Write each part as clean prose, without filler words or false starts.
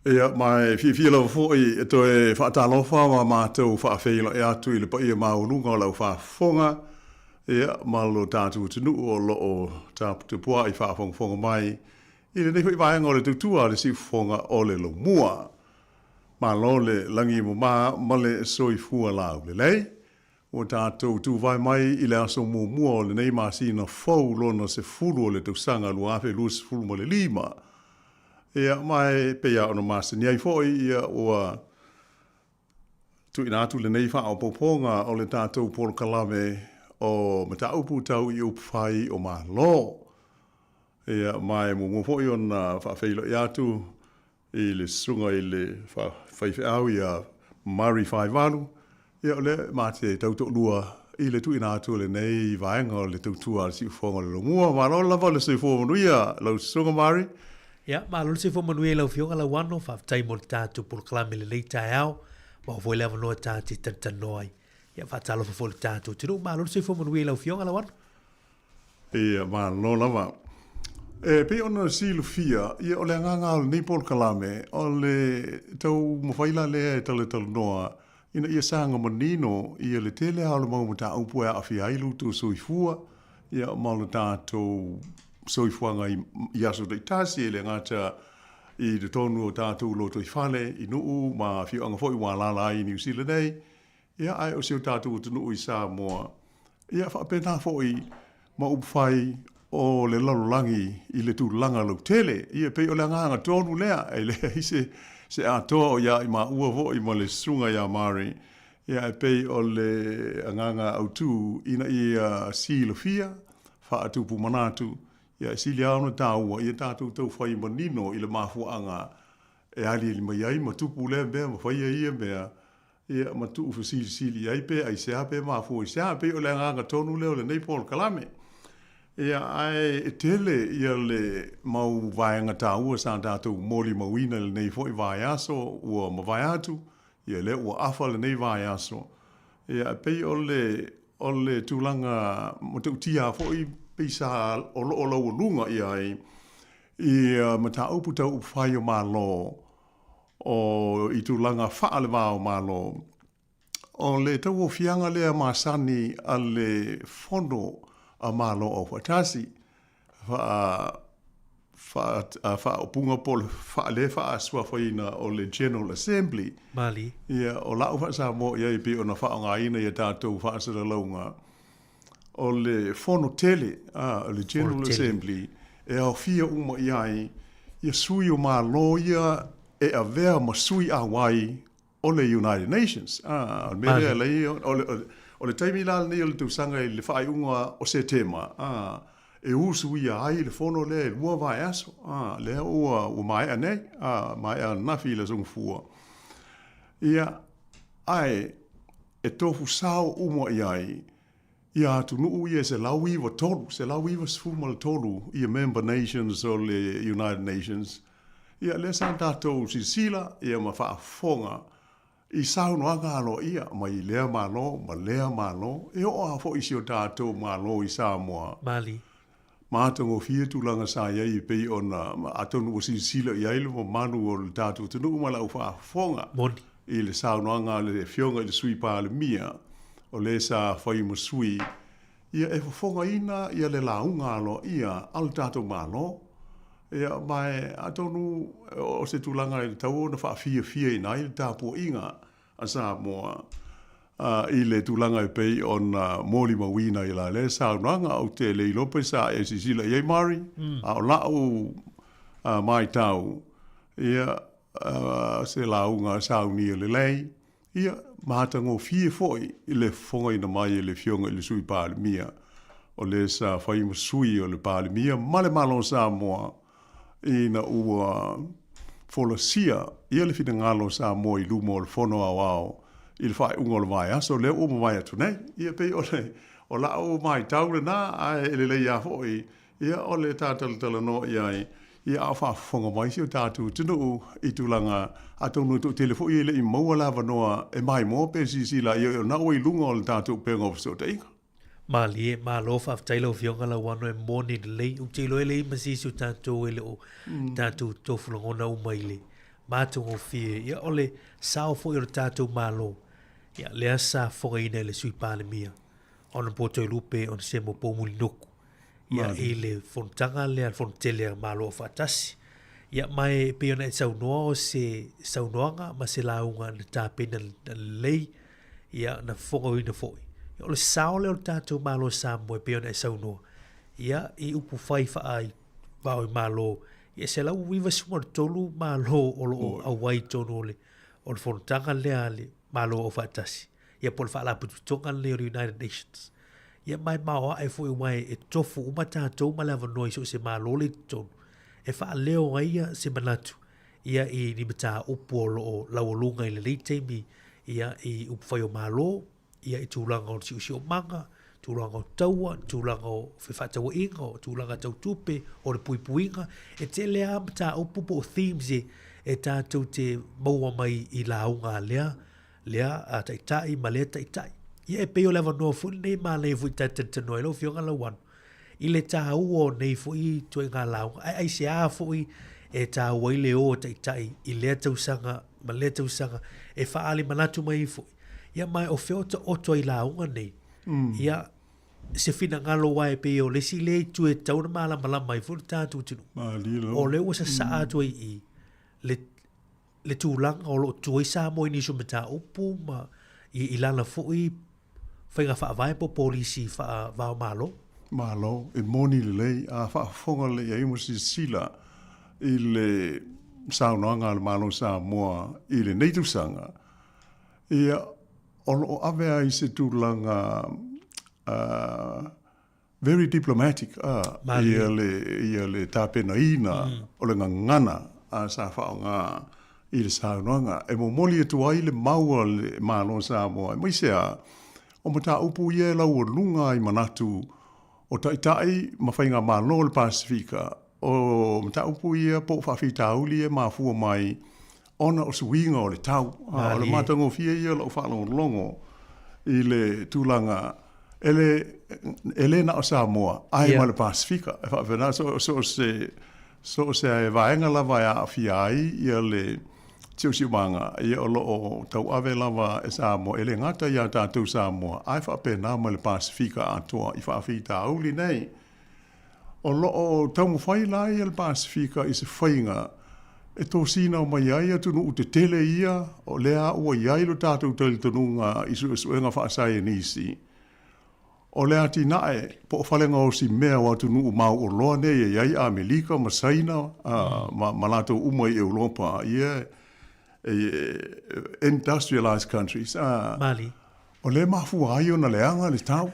Ia, ma e fiafia lava foi e toe faatalofa ma matou faafeiloai atu i le paia maualuga o lau faafofoga, ia, ma lo tatou atunuu o lo o taputapuai faafogafoga mai i lenei foi vaega o le tautua a le siufofoga o le Lomua. Malo le lagi e mama ma le soifua laulelei. Ua tatou tuvae mai i le aso muamua o lenei masina fou lona 10 o le tausaga 2025. Ia, ma e pei lava ona masani ai foi, ia, ua tuuina atu lenei faaopoopoga o le tatou polokalame o mataupu tau i upufai o Malo. Ia, ma e muamua foi ona faafeiloai atu i le susuga i le faifeau ia Murray Faivalu, ia o lea ma te tautoalua i le tuuina atu o lenei vaega o le tautua a le Siufofoga o le Lomua. Malo lava le soifua manuia lau susuga Murray. Ia, malo le soifua manuia i lau Afioga Lauano, faafetai mo le tatou polokalame i lenei taeao, maua foi le avanoa ta te talatalanoa ai. Ia, faatalofa foi i le tatou atunuu, malo le soifua manuia i lau Afioga Lauano. Ia, malo lava. E pei ona silafia, ia, o le agaga o lenei polokalame, o le taumafai la lea e talatalanoa ina ia saga manino ia le tele lava o le mau mataupu e aafia ai lo outou soifua, ia, ma lo tatou soifuaga i aso taitasi, e le gata i totonu o tatou lotoifale i nuu ma afioaga foi ua alaala ai i Niu Sila nei, Ia, ae o si o tatou atunuu i Samoa, ia faapena foi ma upufai o le lalolagi i le tulaga lautele. Ia, pei o le agaga tonu lea, e leai se, se atoa o ia i maua foi ma le susuga ia Mari, ia, e pei o le agaga autu ina ia silafia, faatupu manatu, ia, e sili lava ona taua ia tatou taufai manino i le mafuaaga e aliali mai ai ma tupu lea mea ma faia ia mea, Ia, ma tuufesilisili i ai pe aisea pe mafua i se a. E pei o le agaga tonu lea o lenei polokalame. Ia, ae e tele ia le mau vaega taua sa tatou molimauina i lenei foi vaiaso ua mavae atu, ia lea ua afa lenei vaiaso. Ia, e pei o le, o le tulaga matautia foi pei sa o lo o laualuga i ai ia mataupu tau upufai o Malo O i tulaga faale-va o Malo, o le tauofiaga lea masani a le Fono a Malo Aufaatasi, faa, faa, faaupuga po o le faa, faasuafaina o le General Assembly. Mali. Ia, o lau faa-Samoa i ai e pei ona faaaogaina i a tatou faasalalauga, o le Fono tele, a, o le General Assembly, e aofia uma i ai ia sui o Malo ia e avea ma sui auai o le United Nations. A, o le mea lea lei, o le, o le taimi la lenei o le tausaga i le faaiuga o Setema, a, e usuia ai le fono lea e 2 vaiaso, a, lea ua, ua maea nei, a, maea ananafi i le Aso Gafua. Ia, ae e tofu sao uma i ai ia atunuu ia e 193, 193 ia member nations o le United Nations. Ia lea sa tatou silasila ia ma faafofoga i saunoaga aloaia mai lea Malo ma lea Malo, e oo lava foi i si o tatou Malo i Samoa. Mali. Matagofie tulaga sa i ai e pei ona, atonu ua silasila i ai le mamalu o le tatou atunuu ma lau faafofoga. Moni. I le saunoaga a le Afioga i le Sui Palemia, o le sa fai ma sui, ia e fofogaina ia le lauga aloaia a le tatou Malo. Ia, ma e atonu o se tulaga e tatau ona faafiafiaina ai le tapuaiga a Samoa i le tulaga e pei ona molimauina i la lea saunoaga. Ou te le iloa pe sa e silasila i ai Mari, a o la'u maitau, ia, se lauga saunia lelei, ia, matagofie foi i le fofogaina mai e le Afioga i le Sui Palemia, o le sa fai ma sui o le Palemia ma le Malo o Samoa, ina ua folasia ia le finagalo o Samoa i luma o le Fono Aoao i le faaiuga o le vaiaso lea ua mavae atu nei. Ia pei o le o la'u maitau lena, ae e lelei lava foi ia o le ta talatalanoa i ai, ia a o faafofoga mai si o tatou atunuu i tulaga, atonu e toatele foi e le i maua le avanoa e maimoa pe silasila i ai o lena ua i luga o le tatou upega o fesootaiga. Malie, malo faafetai lau Afioga Lauano e moni lelei. Ou te iloa e leai ma se isi o tatou e le o tatou tofu lagona uma i le Matagofie, ia o le sao foi o le tatou Malo, ia lea sa fofogaina e le Sui Palemia, Honourable Toelupe Onesemo Poumulinuku, ia i le fonotaga lea, le Fono Tele a Malo Aufaatasi. Ia ma e pei ona e saunoa o se saunoaga ma se lauga na tapena lelei, ia na fofogaina foi. Ia, o le sao lea o le tatou Malo o Samoa e pei ona e saunoa, ia i upu fai faa vao i Malo, ia 193 Malo o lo o auai i totonu o le o le fonotaga lea a le Malo Aufaatasi, ia po o le Faalapotopotoga lenei o le United Nations. Ia ma e maoae foi aua e tofu uma tatou ma le avanoa i so o se Malo lea i totonu e faaleo ai ia se manatu ia i ni mataupu o lo o laualuga i lenei taimi ia i upufai o Malo, ia i tulaga o le siosiomaga, tulaga o taua, tulaga o fefaatauaiga, o tulaga tau tupe, o le puipuiga. E tele lava mataupu po o themes e, e tatou te maua mai i lauga a lea, lea a taitai ma lea taitai. Ia e pei o le avanoa foi lenei e manaia foi ta te talatalanoa ai lau Afioga Lauano i le taua o nei foi ituaiga lauga, ae aisea foi e taua ai le o o taitai i lea tausaga ma lea tausaga e faaali manatu mai ai foi. Ia ma o fea o taoto ai lauga nei, ia se finagalo aua e pei o le isi lea itu e tatau ona malamalama ai foi le tatou atunuu. Malie lava. O lea ua sasaa atu ai i i le, le tulaga o lo o tu ai Samoa i nisi o mataupu ma i, i lana foi faiga faavae po o polisi faava o Malo. Malo, e moni lelei, a faafofoga lelei i ai ma silasila i le saunoaga a le Malo o Samoa i lenei tausaga, ia, o lo o ave ai se tulaga very diplomatic ia le, ia le tapenaina o le gagana sa faaaoga i le saunoaga e momoli atu ai le mau a le Malo o Samoa, aemaise lava o mataupu ia e laualuga ai manatu o Taitai ma Faigamalo o le Pasefika, o mataupu ia po o faafitauli ia e mafua mai ona o suiga o le tau. O le matagofie ia o lau faalogologo i le tulaga e le, e le na o Samoa, ae ma le Pasefika. E faapena, so, so o se, so o se vaega lava e aafia ai ia le siosiomaga, ia o lo o tauave lava e Samoa, e le gata iā tatou Samoa, ae faapena ma le Pasefika atoa i faafitauli nei. O lo o taumafai la ia le Pasefika i se faiga e tosina mai ai atunuu tetele ia, o lea ua i ai lo tatou talitonuga i suesuega faasaienisi, o le atinae po o falegaosi mea o atunuu mauoloa nei e i ai Amelika ma Saina ma, ma latou uma i Europa, ia e, industrialized countries, Mali. O lea e mafua ai ona leaga le tau,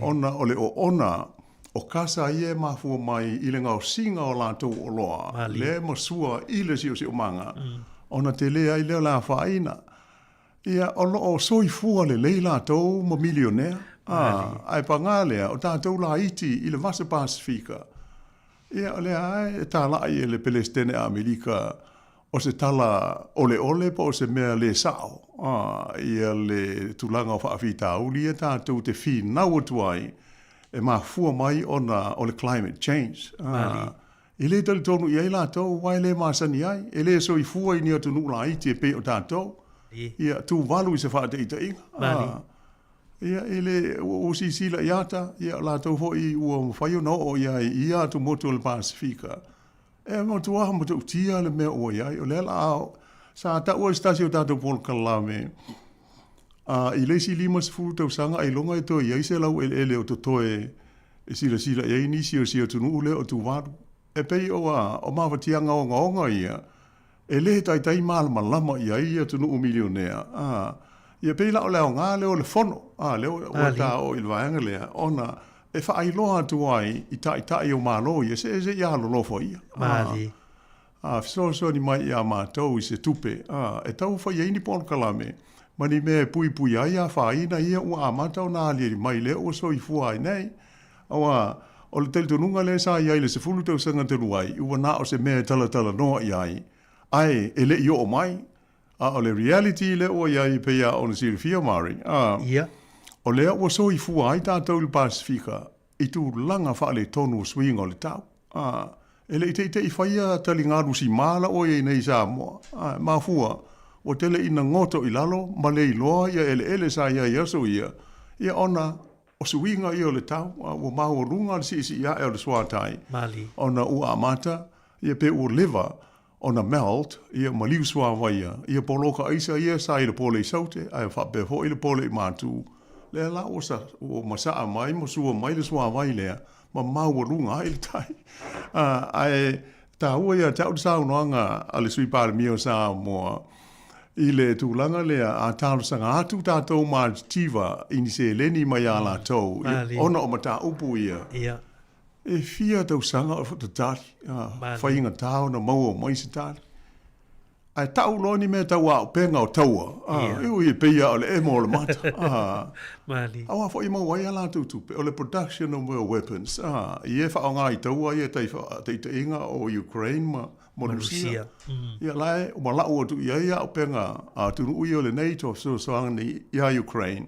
ona o le oona o kasa ia e mafua mai i le gaosiga o latou oloa, lea e masua i le siosiomaga, ona tele ai lea o le afaina. Ia, o lo o soifua lelei latou ma milionea, ae paga lea, o tatou laiti i le Vasa Pasefika, Ia, o lea lava e talai e le Peresetene a Amerika o se tala oleole po o se mea le sao ia le tulaga o faafitauli ia tatou te finau atu ai e mafua mai ona o le climate change. E le talitonu i ai latou aua e le masani ai, e le soifua i ni atunuu laiti e pei o tatou. Ia, Tuvalu i se faataitaiga. Ia, e le, ua silasila i ata, ia, o latou foi ua mafai ona oo i ai i ia atumotu o le Pasefika, e matua matautia le mea ua i ai. O lea la a, sa taua e se tasi o tatou polokalame, a, i le isi 50 tausaga ailoga e toe i ai se laueleele o totoe e silasila i ai nisi o si atunuu lea o Tuvalu. E pei o a, o mafatiaga ogaoga ia, e le taitai malamalama i ai atunuu milionea, a, ia pei la o le aoga lea o le fono, a, lea ua ta oo i le vaega lea, ona e faailoa atu ai i taitai o Malo ia, se se i alolofa ia, a, a, fesoasoani mai iā matou i se tupe, a, e tau fai ai ni polokalame ma ni mea e puipui ai afaina ia ua amata ona aliali mai lea ua soifua ai nei. Aua, o le talitonuga lea sa i ai i le 10 tausaga talu ai, ua na o se mea e talatalanoa i ai, ae e le i oo mai. A o le reality lea ua i ai e pei lava ona silafia Mari, a, o lea ua soifua ai tatou i le Pasefika i tulaga faaletonu o suiga o le tau. A, E le i teʻiteʻi faia taligalu sima la ua i ai nei i Samoa, a e mafua ua tele ina goto i lalo ma le iloa ia eleele sa i ai i aso ia, ia ona o suiga ia o le tau, a ua maualuga le siisii ae o le suatai, ona ua amata ia pe ua leva ona melt ia ma liu suavai ia, ia poloka aisa ia sa i le pole i Saute ae faapea foi le pole i Matu, lea la ua sa, ua masaa mai ma sua mai le suavai lea ma maualuga ai le tai. Ae taua ia te au le saunoaga a le Sui Palemia o Samoa i le tulaga lea, a talosaga atu tatou matitiva i ni seleni mai ia latou ona o mataupu ia, e fia tausaga o tatali, faigata ona maua mai se tali. Ae tau loa ni mea tau auupega o taua, ui, e pei lava o le emo o le mata. Aua foi e maua ai a latou tupe, o le production o mea o weapons, ia e faaaoga i taua ia tai faataitaiga o Ukraine ma Rusia. Ia la e ua lau atu i ai auupega a atunuu ia o le NATO e fesoasoani ia Ukraine,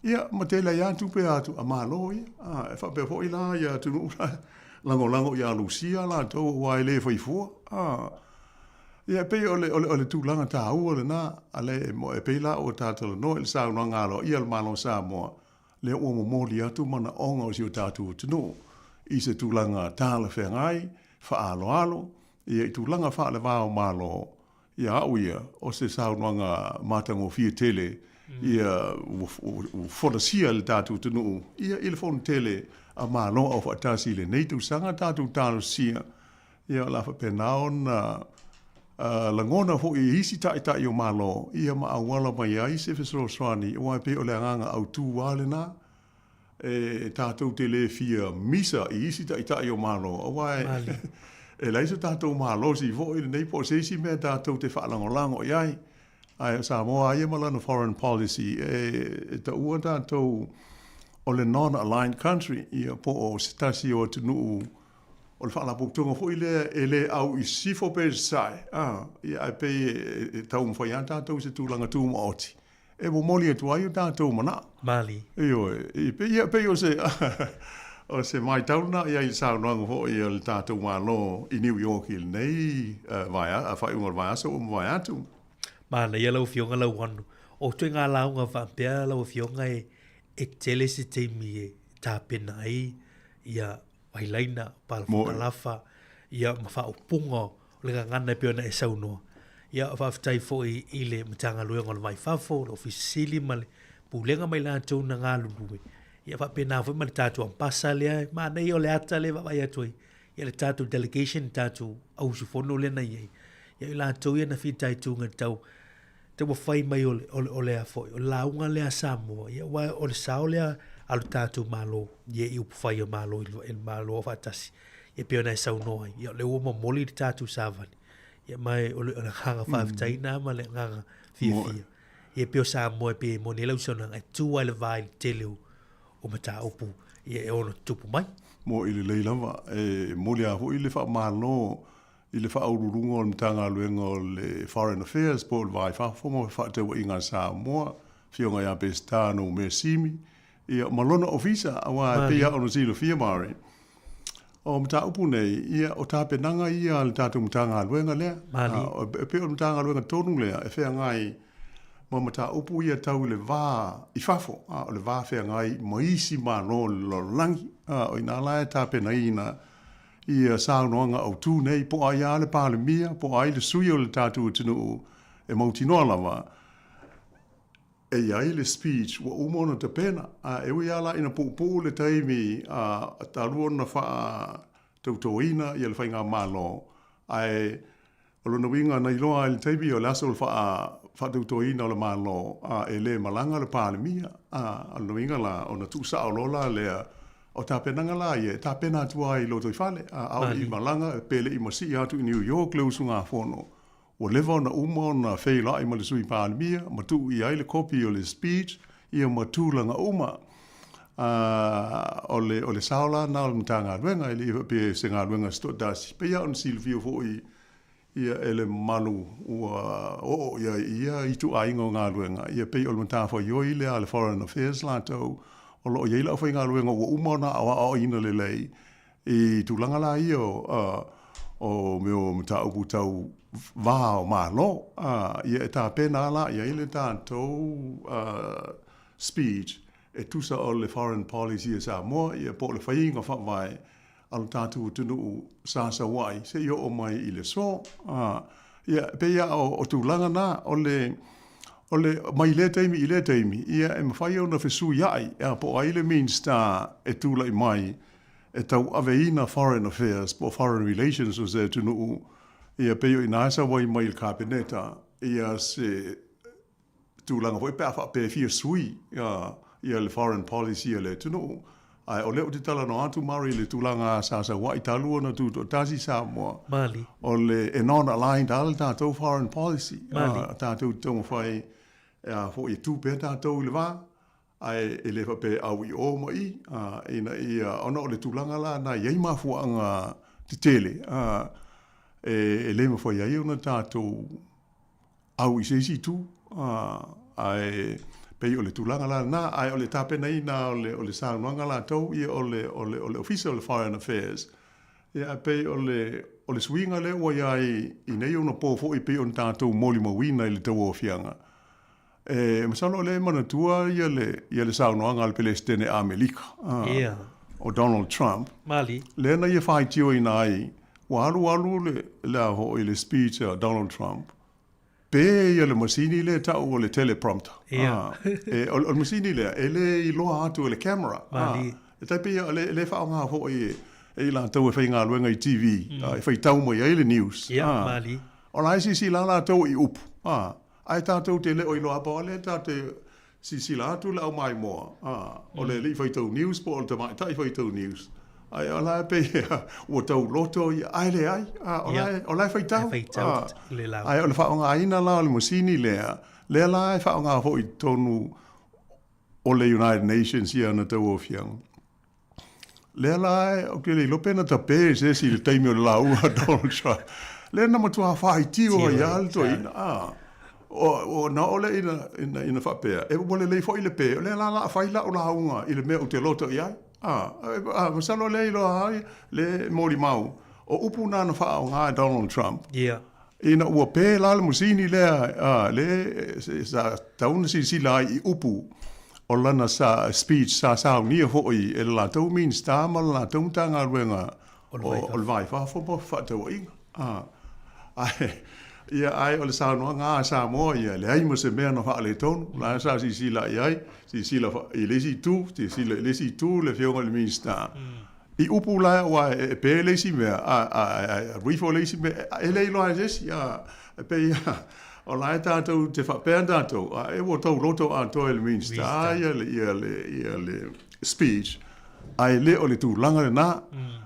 ia ma tele ai lava tupe a a Malo ia. E faapea foi la ia atunuu la e lagolago ia Rusia latou aua e le fai fua. Ia, e pei o le, o le, o le tulaga taua lena, a le, e pei la ua ta talanoa i le saunoaga aloaia a le Malo o Samoa, lea ua momoli atu manaoga o si o tatou atunuu i se tulaga talafeagai, faaaloalo, ia, i tulaga faale-va o Malo, ia au ia, o se saunoaga matagofie tele, ia, ua, ua folasia e le tatou atunuu, ia, i le Fonotele a Malo Aufaatasi i lenei tausaga tatou talosia. Ia, o le a faapena ona lagona foi e isi taitai o Malo, ia ma auala mai ai se fesoasoani, aua e pei o le agaga autu lava lena, e tatou te le fia misa i isi taitai o Malo, aua e leai so tatou malosi foi lenei po o se isi mea tatou te faalagolago i ai. Ae o Samoa lava ia ma lana foreign policy, e taua tatou o le non-aligned country, ia po o se tasi o atunuu O le faalapotopotoga foi lea e le au i sisifo pe sasae, a, ia ae pei e taumafai lava tatou i se tulaga tumaoti e momoli atu ai o tatou manao. Malie. Ioe, e pei, ia, pei o se, o se matau lena i ai i le saunoaga foi a le tatou Malo i New York i lenei vaea, faaiuga o le vaiaso ua mavae atu. Manaia lau Afioga Lauano. O ituaiga lauga faapea lau Afioga e, e tele se taimi e tapena ai ia vailaina, palafakalafa, ia ma faaupuga o le gagana e pei ona e saunoa. Ia, faafetai foi i le Matagaluega o le Va i Fafo, le Ofisa Sili ma le Pulega ma i latou na galulue. Ia faapena foi ma le tatou Ambasa lea, e manaia o le ata lea e vaavaai atu ai, ia le tatou delegation, le tatou au usufono lea na i ai. Ia i latou ia na fitaituga i le tau taumafai mai o le, o le, o le a foi, o le lauga lea a Samoa, ia aua o le sao lea a lo tatou Malo, ia i upufai o Malo i le Malo Aufaatasi, ia pei ona e saunoa ai, ia o lea ua momoli le tatou savali, ia ma o le, o le agaga faafetai lena ma le agaga fiafia. Ia pei o Samoa e pei e moni ai lau saunoaga, e tu lava i le va i le tele o, o mataupu ia e ono tutupu mai. Mo'i lelei lava, e momoli lava foi le faamalo i le Faauluuluga o le Matagaluega o le Foreign Affairs po o le Va i Fafo ma Fefaatauaiga a Samoa, Afioga ia Peseta Noumea Simi, ia, ma lona ofisa, aua e pei lava ona silafia Murray, o mataupu nei, ia, o tapenaga ia a le tatou Matagaluega lea. E pei o le Matagaluega tonu lea e feagai ma mataupu ia tau i le va i fafo, a o le va feagai ma isi Malo o le lalolagi. O i ina la e tapenaina ia saunoaga autu nei, po o ai lava le Palemia, po o ai le sui o le tatou atunuu e mautinoa lava e i ai le speech ua uma ona tapena. A e ui lava la ina puupuu le taimi a talu ona faatautoina ia le faigamalo, ae O lona uiga, na iloa ai i le taimi o le aso o le faatautoina o le Malo, a e le malaga le Palemia. A, o lona uiga la, ona tuusao loa la lea, o tapenaga la ia e tapena atu ai i lotoifale, a ʻaʻole i malaga pe le i masii atu i New York le usugafono, ua leva ona uma ona feiloai ma le Sui Palemia ma tuu i ai le kopi o le speech ia ma tulaga uma. A, o le, o le sao la lena o le Matagaluega, e le i faapea o se galuega se toatasi. Pei lava ona silafia foi ia e le mamalu ua oo i ai i ia ituaiga o galuega, ia pei o le matafaioi lea a le Foreign Affairs latou, o lo o i ai le aufaigaluega ua uma ona aoaoina lelei i tulaga la ia o, o mea o mataupu tau va o Malo, a, ia e tapena lava la i ai le tatou speech e tusa o le foreign policy a Samoa, ia po o le faiga faavae a lo tatou atunuu sa sau ai seia oo mai i le aso. A, ia, e pei lava o tulaga na, o le, o le, mai lea taimi i lea taimi, ia e mafai ona fesuiai, a, po o ai le Minisita e tulai mai e tauaveina foreign affairs po o foreign relations o se atunuu, ia pei o i ina e sau ai mai i le Kapeneta ia se tulaga foi pe a faapea e fia sui ia le foreign policy a le atunuu. Ae o lea ou te talanoa atu Murray i le tulaga sa sau ai talu ona tutoatasi Samoa, Mali. o le e non-aligned lava le tatou foreign policy. Mali. Tatou te taumafai e a foi e tu pea tatou i le va, ae e le faapea e au i o ma i, ina ia, ona o le tulaga la na i ai mafuaaga tetele e le mafai ai ona tatou au i se isi itu, ae pei o le tulaga la lena, ae o le tapenaina o le saunoaga latou, ia o le, o le, o le Ofisa o le Foreign Affairs, ia ae pei o le, o le suiga lea ua i ai i nei ona po foi pei ona tatou molimauina i le tauaofiaga, e masalo o lea e manatua ia le, ia le saunoaga a le Peresetene Amerika, o Donald Trump, Mali. lea na ia faitioina ai, ua alualu le, le a foi le speech a Donald Trump, Pe ia le masini lea e tau o le teleprompter. Ia. E, o, o le masini lea, e le iloa atu e le camera. Mali. E tai pei e le, le faaaoga foi e, e i latou e faigaluega i TV, mm. e faitau mai ai le news. Ia, mali. O la e silasila latou i upu. Ae tatou te le o iloa po o lea tatou te Silasila atu le aumaimoa, ā, o le alii faitau news po o le tamaitai faitau news, ae o la e pei ua tauloto ia, ae leai, ā, o la e, o la e faitau, ā, ae o le faaaogaina la o le masini lea, lea la e faaaoga foi i totonu o le United Nations i ana tauaofiaga. Lea la ou te le iloa pe na tape e se isi i le taimi o le lauga a Donald Trump. Lea na matua faitio ai lava le toeaina. Ah, o, o, na oo lea ina, ina, ina faapea, e ua lelei foi le pe, o lea la o le a fai lau lauga i le mea ou te loto i ai. Ah, ah, masalo lea iloa ai le molimau, o upu na na faaaoga e Donald Trump. Yeah. Ina ua pe la le masini lea, a, le sa tatau ona silasila ai i upu o lana sa, speech sa saunia foi e le latou Minisita ma le latou Matagaluega o o le Va i Fafo ma Fefaatauaiga. A, ae, ia, ae o le saunoaga a Samoa ia, leai ma se mea na faaletonu, la sa silasila i ai, silasila i le isi itu, silasila i le isi itu le Afioga i le Minisita. I upu la aua e pe le isi mea, a, a, a, a alu ifo le isi mea, e le iloa e se isi, a, e pei o la e tatou te faapea tatou, a e ua tauloto atoa e le Minisita ia le, ia le, ia le speech, ae le o le tulaga lena,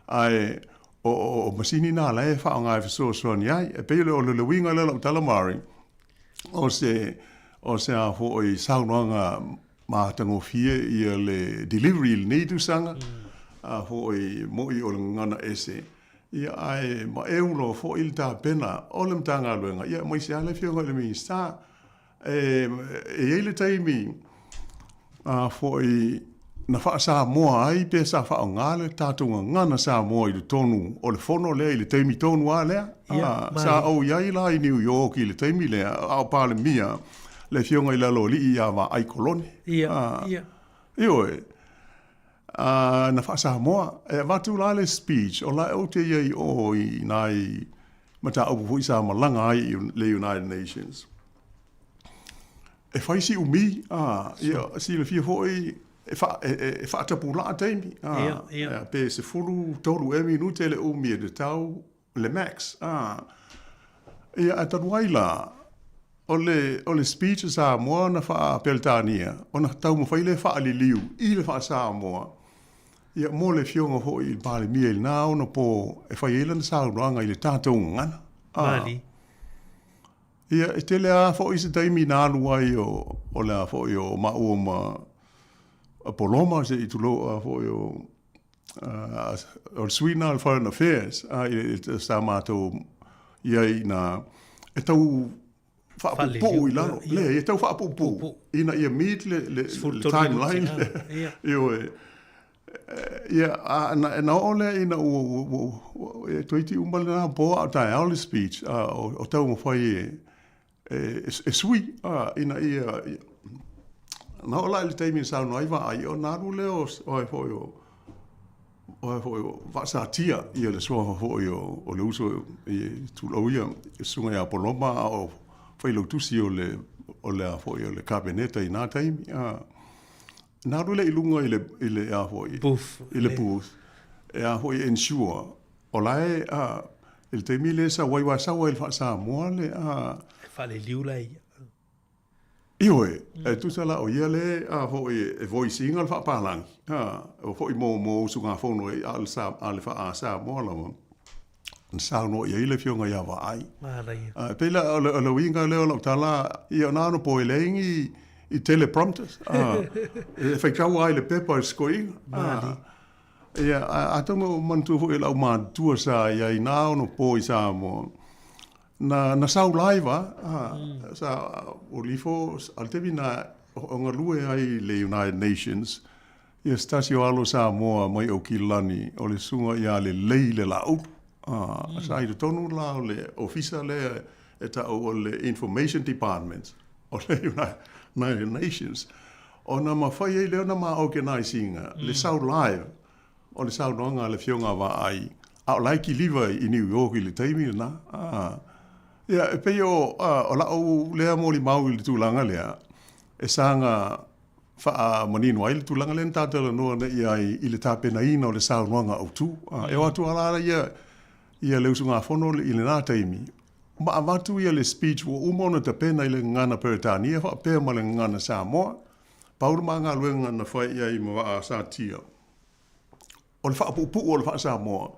ae o, o, o masini na la e faaaoga e fesoasoani ai. E pei o le, o le uiga lea o lau tala Mari, o se, o se a foi saunoaga Matagofie ia le delivery i lenei tausaga, a foi moʻi o le gagana ese, ia ae maeu loa foi le tapena o le Matagaluega, ia aemaise lava le Afioga i le Minisita. E i ai le taimi a foi na faa-Samoa ai pe sa faaaoga le tatou gagana Samoa i totonu o le fono lea i le taimi tonu lava lea. Sa ou i ai la i New York i le taimi lea a o Palemia le Afioga i le Aloalii ia Vaai Kolone. Ia, ia. Ioe. A, na faa-Samoa. E avatu la le speech, o la e ou te i ai i o i nai mataupu foi sa malaga ai i le United Nations. E fai si umi, a, ia, silafia foi e, fa, e, e, e faatapulaa taimi. A, ia, ia. Pe 13 ea minute le umi e tatau le max. A, ia, ae talu ai la, o le, o le speech a Samoa na faa-Peretania, ona taumafai lea e faaliliu i le faa-Samoa, ia, mo le afioga foi i le Palemia i lena onapo e fai ai lana saunoaga i le tatou gagana. A, Mali. Ia, e tele lava foi se taimi na alu ai o, o le a foi o maua ma Poloma, se i tulou a foi o, o le sui lena o le Foreign Affairs, a, i, i, sa matou i ai ina, e tau faapuupuu i lalo. Leai, e tau faapuupuu ina ia meet le, le, le timeline. Ioe. Ia, a na, na oo lea ina ua, ua, ua, ua e toeitiiti uma lena po a o taeao le speech, a o, o taumafai e, e, e sui, a, ina ia, ia, na oo la i le taimi na saunoa ai Vaai, ona alu lea o, o ai foi o, o ai foi o Vaasatia, ia le suafa foi o, o le uso i tulou ia, le susuga ia Poloma a o failautusi o le, o le a foi o le Kapeneta i na taimi, a. Na alu lea i luga i le, i le, a foi, booth, i le booth, e a foi, ensure, o la e, a, i le taimi lea e sau ai, aua e sau ai i le faa-Samoa le, a. E faaleliu la ia. Ioe, e tusa la o ia le, a foi, e voice ina le faapalagi, a, o foi mo, mo usugafono e, a o le sa, a le faa-Samoa lava. Na saunoa i ai le Afioga ia Vaai. Manaia. E pei la o le, o le uiga lea o lau tala, ia ona ano po e leai ni i teleprompters. E faitau lava i le pepa i le sikoiga. Malie. Ia, atonu o manatua foi e lau matutua sa i ai na ono po i Samoa. Na, na sau live lava, sa o lifo, a o le taimi na o galue ai i le United Nations, Ia se tasi o alo Samoa mai Aukilani o le susuga ia Lelei le Laaulu. Sa i totonu la o le ofisa lea e ta'u o le Information Department o le United Nations ona mafai ai lea ona ma organise ina le sau live o le saunoaga a le Afioga a Vaai a o la e kiliva i New York i le taimi lena. Ia e pei o la'u lea molimau i le tulaga lea e saga faamanino ai le tulaga lea na ta talanoa nei i ai i le tapenaina o le saunoaga autu. E o atu lava la ia, ia le usugafono i lena taimi, ma avatu ia le speech ua uma ona tapena i le gagana Peretania faapea ma le gagana Samoa. Pau le ma galuega na fai i ai ma vaa satia, o le faapuupuu o le faa-Samoa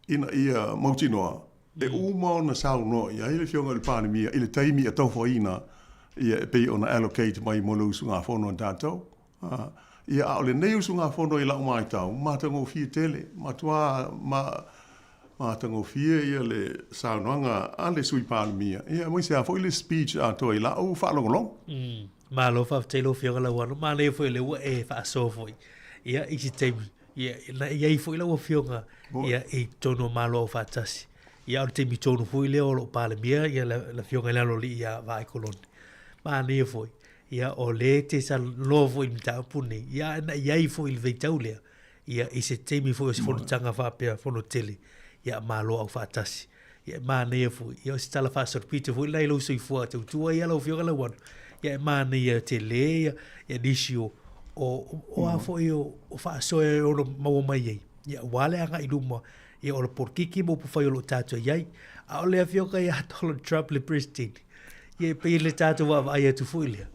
ina ia mautinoa e uma ona saunoa i ai le Afioga i le Palemia i le taimi e tofoina ia e pei ona allocate mai mo le usugafono a tatou. Ia, a o lenei usugafono i lau matau, matagofie tele, matua ma, matagofie ia le saunoaga a le Sui Palemia, ia aemaise lava foi le speech atoa i lau faalogologo. Malo faafetai i lau Afioga Lauano, manaia foi o lea ua e faasoa foi ia i se taimi ia na i ai foi lau Afioga ia i totonu o Malo Aufaatasi. Ia o le taimi tonu foi lea o lo o Palemia ia le Afioga i le Aloalii ia Vaai Kolone. Manaia foi ia o lea e te talanoa foi i le mataupu lenei, ia na i ai foi i le vaitau lea ia i se taimi foi o se fonotaga faapea fono tele ia Malo Aufaatasi. Ia e manaia foi, ia o se tala faasolopito foi lena i lou soifua tautua ia lau Afioga Lauano, ia e manaia tele ia, ia nisi o, o, o a foi o, o faasoa e ono maua mai ai, ia aua le agai i luma, ia o le polokiki ma upufai o lo o tatou i ai. A o le Afioga ia Donald Trump le President, ia e pei le tatou vaavaai atu foi lea,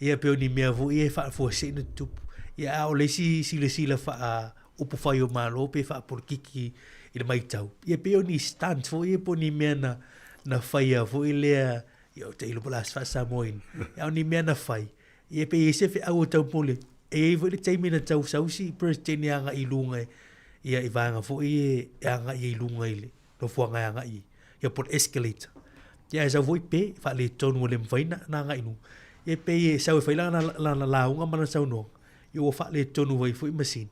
ia pei o ni mea foi ia e faafuasei ona tutupu. Ia a o le isi silasila faa upufai o Malo pe faapolokiki i le matau. Ia pei o ni stunt foi ia po o ni mea na, na faia foi lea, ia ou te iloa po o le a se faa-Samoa ina. A o ni mea na fai, ia pei e i ai se feau o tau momoli atu. E i ai foi le taimi na tau sau si President e agai i luga ia i vaega foi ia e agai ai i luga i le nofoaga e agai ai, ia po o le escalator. Ia ae sau foi pe, faaletonu ua le mafai ona agai i luga. Ia pei e sau e fai lana, lana lauga ma lana saunoaga, ia ua faaletonu ai foi masini.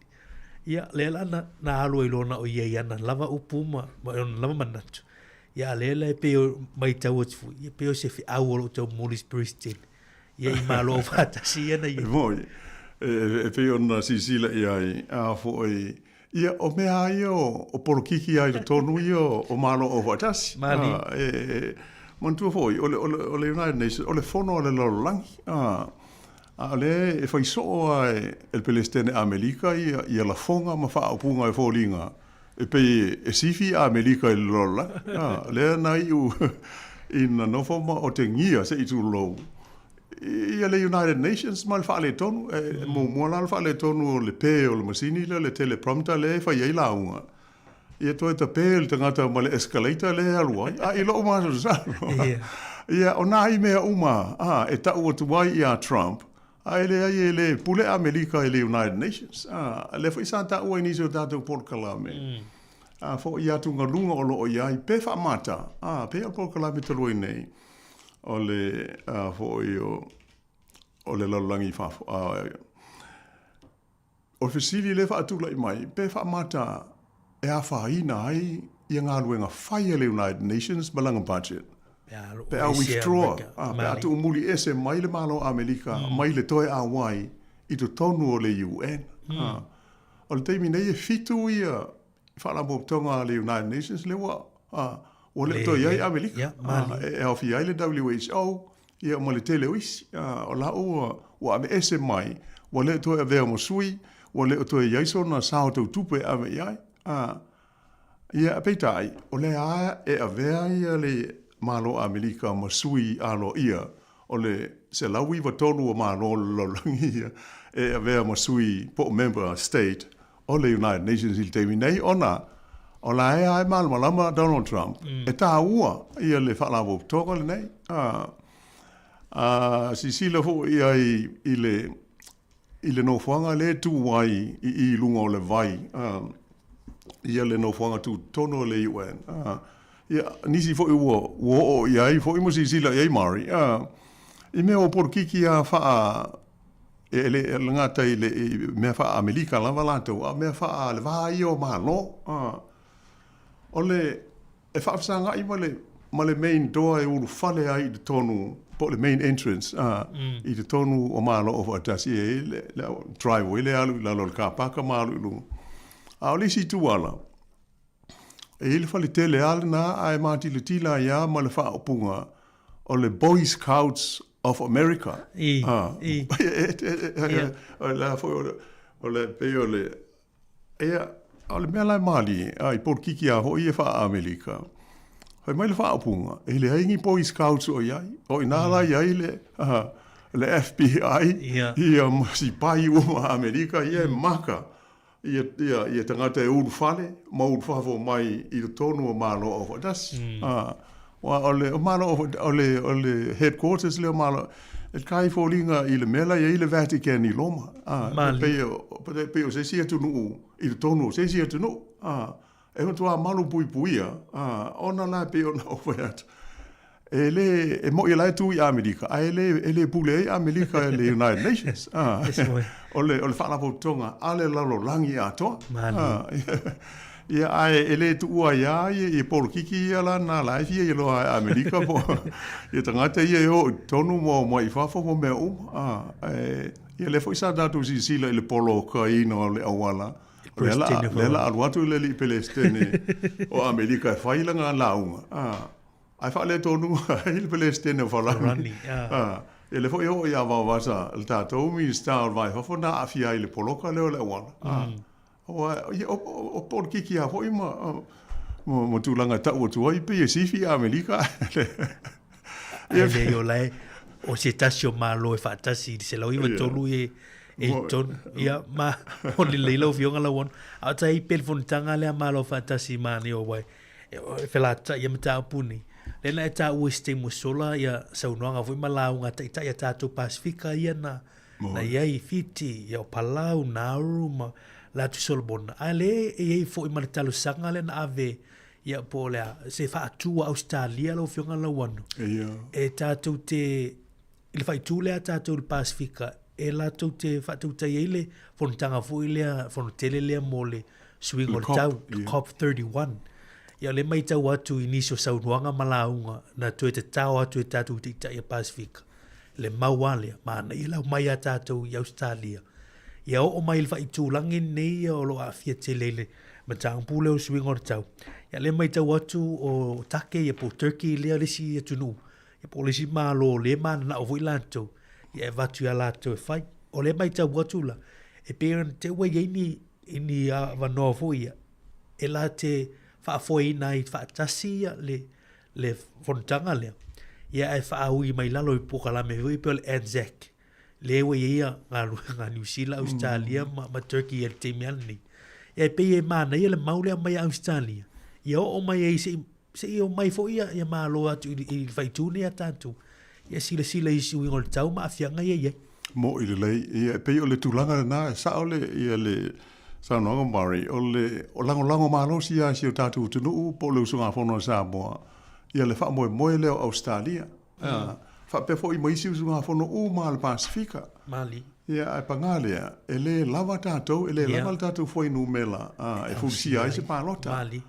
Ia, lea la na, na alu ai loa na o ia i ana lava upu ma, ma ona lava manatu. Ia, a lea la e pei o matau atu foi, ia pei o se feau o lo o tau momoli i se President. Ia i Malo Aufaatasi ia na ia. E moni, e, e pei ona silasila i ai, a foi, ia, o mea lava ia o, o polokiki lava i totonu ia o Malo Aufaatasi. Malie. A, e, e, manatua foi, o le, o le, o le United Nations, o le fono a le lalolagi. A, A o lea e fai soo lava e le Peresetene Amerika ia, ia lafoga ma faaupuga e foliga e pei e sifi Amerika i le lalolagi. A, lea na iu ina nofo ma otegia se i tulou ia le United Nations ma le faaletonu. E muamua la le faaletonu o le pe o le masini lea, le teleprompter lea e fai ai lauga. Ia toe tape le tagata ma le escalator lea e alu ai, a i lou masalosalo. Ia, o nā mea uma a, e ta'u atu ai iā Trump, a e leai e le pule Amerika i le United Nations. A, lea foi sa ta'ua i nisi o tatou polokalame, a, foi atugaluga o lo o i ai, pe faamata, a, pei o le polokalame talu ai nei, o le, a, foi o, o le lalolagi fafo, a, O le fesili lea e faatulai mai, pe faamata e afaina ai ia galuega fai a le United Nations ma lana budget, pe a withdraw, pe a tuumuli ese mai le Malo o Amerika mai le toe auai i totonu o le UN. O le taimi nei e fitu ia Faalapotopotoga a le United Nations lea ua ua le o toe i ai Amerika, e aofia ai le WHO ia ma le tele o isi. O la ua ua aveese mai, ua le o toe avea ma sui, ua le o toe i ai sona sao tau tupe e ave i ai. Ia, peitai, o lea lava e avea ia le Malo o Amerika ma sui aloaia o le 193 o Malo o le lalolagi ia e avea ma sui po o member state o le United Nations i le taimi nei, ona o la e lava e malamalama Donald Trump e taua ia le Faalapotopotoga lenei. A silasila foi i ai i le i le nofoaga lea e tu ai i i luga o le vai, ia le nofoaga tutotonu o le UN. Ia, nisi foi ua ua oo i ai foi ma silasila i ai Murray, i mea o polokiki lava faa E le gata i le mea faa-Amerika lava latou, a o mea faa le va ia o Malo. O le, e faafesagai ma le, ma le main door e ulufale ai i totonu, po o le main entrance i totonu o Malo Aufaatasi, e i ai le, le driveway lea e alu i lalo o le car park ma alu i luga. A o le isi itu ala, E i ai le fale tele lava lena ae matilatila ai lava ma le faaupuga o le Boy Scouts of America. I, i. O le a foi o le pei o le ia o le mea la e malie a i polokiki lava foi ia faa-Amerika. Fai mai le faaupuga, e leai ni Boy Scouts o i ai. O i ina la i ai le le FBI ia ma sipai uma a Amerika ia e maka ia, ia, ia tagata e ulufale ma ulufafo mai i totonu o Malo Aufaatasi. Aua o le, o Malo Aufaatasi, o le, o le headquarters lea o Malo, e kai foliga i le mea la e i ai le Vatican i Roma. E pei o, pei o se isi atunuu i totonu o se isi atunuu. E matua malupuipuia, ona la e pei ona ou fai atu, E le, e moʻi o la e tu i Amerika, ae le, e le pule ai Amerika i le United Nations. Ah, o le, o le faalapotopotoga a le lalolagi atoa. Ah, ia, ae e le tuua ai lava ia, ia polokiki ia la na la e fia iloa e Amerika po ia tagata ia e o i totonu ma omai i fafo ma mea uma. Ah, ae, ia lea foi sa tatou silasila i le polokaina o le auala, o lea la, lea la alu atu le alii Pelesitene o Amerika e fai lana lauga. Ah, Ae faaletonu ai le Pelesitene o Farani. Ia lea foi e oo ia Vaovasa, le tatou Minisita o le Va i Fafo na aafia ai i le poloka lea o le auala. Aua ia o polokiki lava foi ma tulaga e tau atu ai pei e sifi Amerika. Ae leai o la e o se tasi o Malo e faatasi i le 193 e e i totonu. Ia ma o lelei lau Afioga Lauano. A o tai pea le fonotaga lea a Malo Faatasi manaia aua e felata'i ia mataupu nei. Lea na e taua i se taimi ua sola ia saunoaga foi ma lauga a taitai a tatou Pasefika ia na na i ai i Fiti, ia o Palau, Nauru ma le Atu Solomona. Ae lea e i ai foi ma le talosaga lea na ave ia po o le a, se faatu a Ausetalia lau Afioga Lauano. Ia. E tatou te I le faaitu lea a tatou i le Pasefika, e latou te faatautai ai le fonotaga foi lea, fono tele lea mo le suiga o le tau, le COP31. Ia o lea e matau atu i nisi o saunoaga ma lauga na toe tatao atu e tatou taitai a Pasefika, le mau lava lea, manaia le aumai a tatou i Ausetalia. Ia oo mai i le faaitulagi lenei ia o lo o aafia tele i le mataupu lea o le suiga o le tau. Ia o lea e matau atu o Take ia po o Turkey lea le isi atunuu Ia po o le isi Malo o lea e mananao foi latou, ia e avatu ia latou e fai. O lea e matau atu la, e pei ona te i ua i ai ni, ni avanoa foi ia, e la te faafoeina ai faatasi ia le, le fonotaga lea, ia ae faaui mai lalo i polokalame foi pei o le ANZAC, lea ua i ai ia galuega a Niu Sila, Ausetalia ma, ma Turkey i le taimi lava lenei. Ia e pei e manaia le mau lea aumai a Ausetalia, ia oo mai ai se i Se i omai foi ia Malo atu i le faaitu nei a tatou, ia silasila i suiga o le tau ma aafiaga ia e i ai. Moʻi lelei, ia e pei o le tulaga lena, e sao le, ia le saunoaga Murray, o le o lagolago malosi lava i si o tatou atunuu po o le usugafono a Samoa, ia le faamoemoe lea o Ausetalia. Faapea foi ma isi usugafono uma a le Pasefika. Malie. Ia, ae pagā lea, e lē lava tatou, e lē lava le tatou fuainumera e fulisia ai se palota. Malie.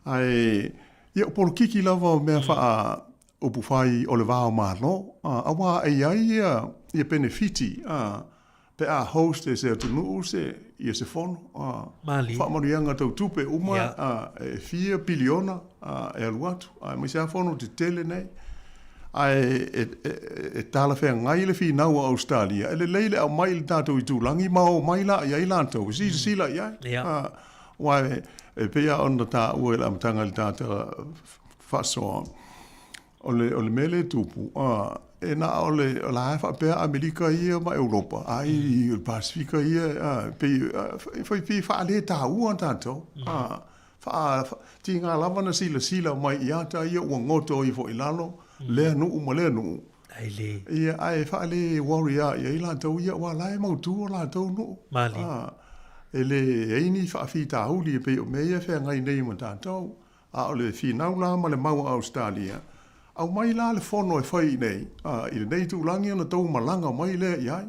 Ae, ia, o polokiki lava o mea faa upufai o le va o Malo, auā e i ai ia, ia penefiti, pe a host e se atunuu se, ia se fono, Malie. faamanuiaga tau tupe uma, e fia piliona e alu atu, aemaise lava fono tetele nei. Ae e, e, e talafeagai le finau a Ausetalia, e lelei le aumai i le tatou itulagi ma o mai la i ai latou, e silasila i ai. Aua e, e pei lava ona taua i le amataga i le tata faasoa, o le, o le mea lea e tupu, e na o le, o la e faapea Amerika ia ma Europa, ai o le Pasefika ia, e pei, e fai pei faaletaua tatou. Faa, tiga lava na silasila mai i ata ia ua goto ifo i lalo, lea nuu ma lea nuu. Ai le. Ia, ae faale worry lava i ai latou ia, aua o la e mautu o latou nuu. Malie. E leai ni faafitauli e pei o mea ia e feagai nei ma tatou. A o le finau la ma le mau a Ausetalia, aumai la le fono e fai i inei, i lenei itulagi ona tou malaga mai lea i ai.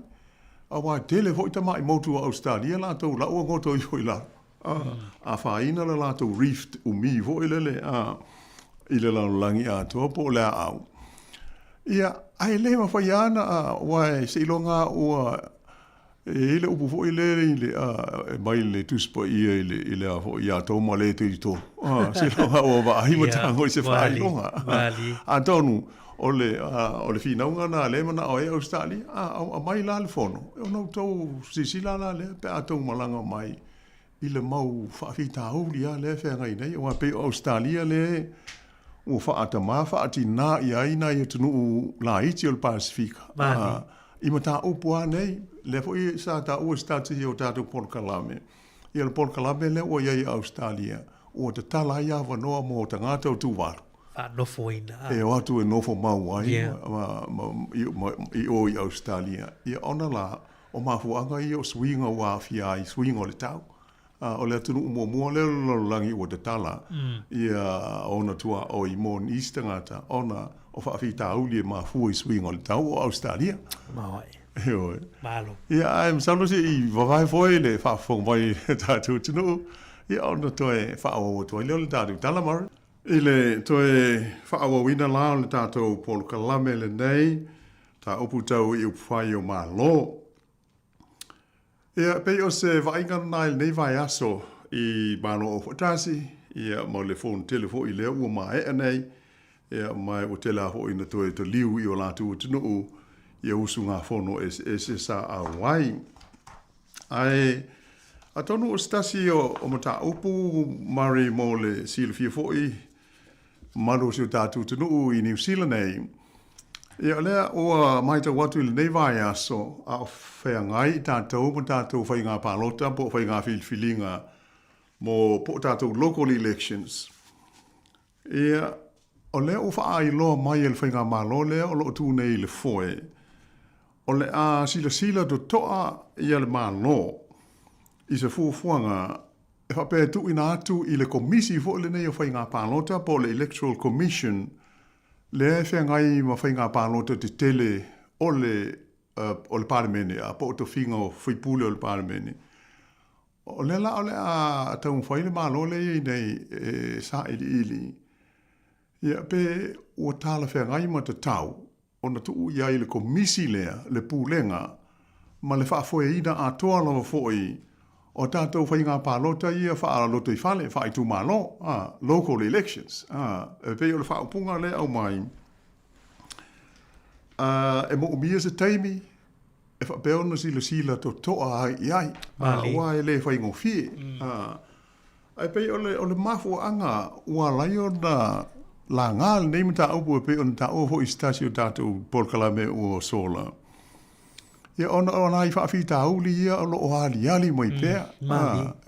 Aua e tele foi tamai motu a Ausetalia latou la ua goto ifo i lalo. Afaina le latou reef umi foi lele i le lalolagi atoa po o le aau. Ia, ae le mafai lava ona, aua seiloga lava ua E i ai le upu foi lea i le, e mai le Tusi Paia i le, i le a foi, ia Toma le 33. Seiloga ua vaai ma tago i se faailoga. Atonu, o le, o le finauga lena lea e manao ai Ausetalia, aumai la le fono, ona outou silasila la lea pe a tou malaga mai i le mau faafitauli lava lea e feagai nei, aua e pei o Ausetalia lea ua faatamā faatinā i ai nai atunuu laiti o le Pasefika i mataupu lava nei. Lea foi sa taua i se tasi o tatou polokalame, ia le polokalame lea ua i ai i Ausetalia, ua tatala ai avanoa mo tagata o Tuvalu. Faanofoina. E o atu e nofo mau ai i o i Ausetalia. Ia ona la, O mafuaaga ia o suiga ua aafia ai suiga o le tau. O le atunuu muamua lea o le lalolagi ua tatala ia ona tuaoi mo nisi tagata ona o faafitauli e mafua i suiga o le tau o Ausetalia. Maoae. Ioe. Malo. Ia, ae masalo se i vavae foi le faafofoga mai i le tatou atunuu, ia ona toe faaauau atu ai lea o le tatou tala, Murray. I le toe faaauauina la o le tatou polokalame lenei, Mataupu tau i upufai o Malo. Ia, e pei o se vaaiga lena i lenei vaiaso i Malo Aufaatasi, ia, ma le fono tele foi lea ua maea nei, ia, ma ua tele lava foi ina toe taliu i o latou atunuu ia usugafono eseese sa auai. Ae, atonu o se tasi o mataupu, Murray, mo le silafia foi, mamalu o si o tatou atunuu i Niu Sila nei. Ia, o lea ua matau atu i lenei vaiaso, a o feagai i tatou ma tatou faiga palota po o faiga filifiliga mo po o tatou local elections. Ia, o lea ua faailoa mai e le faigamalo lea o lo o tu nei i le foe, o le a silasila totoa ia le Malo i se fuafuaga e faapea e tuuina atu i le Komisi foi lenei o Faiga Palota po o le Electoral Commission lea e feagai ma faiga palota tetele o le o le Palemene po o tofiga o sui usufono o le Palemene. O lea la o le a taumafai le Malo lea e i ai nei e sailiili ia pe ua talafeagai ma tatau ona tuu i ai le Komisi lea le pulega ma le faafoeina atoa lava foi o tatou faiga palota ia faalotoifale, faaitumalo, local elections. E pei o le faaupuga lea e aumai, e moomia se taimi e faapea ona silasila totoa ai i ai, aua e le faigofie. Ae pei o le, o le mafuaaga ua ala ai ona laga lenei mataupu e pei ona taua foi i se tasi o tatou polokalame ua sola, ia ona o nai faafitauli ia o lo o aliali mai pea.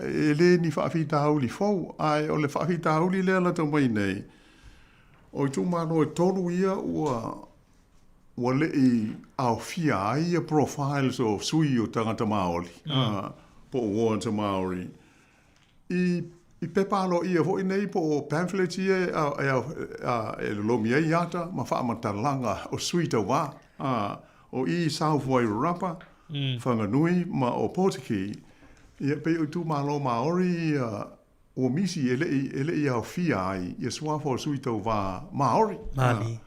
E le ni faafitauli fou, ae o le faafitauli lea lata mai nei, o itumalo e tolu ia ua ua le i aofia ai ia profiles o sui o tagata Māori, po o wards o Māori, i I pepa aloaia foi nei po o pamphlets ia e lolomi ai ata ma faamatalaga o sui tauva, o i South Wairarapa, Whanganui ma o Potiki, ia pei o itumalo Maori ia ua misi e le i e le i aofia ai ia suafa o sui tauva Maori. Maori.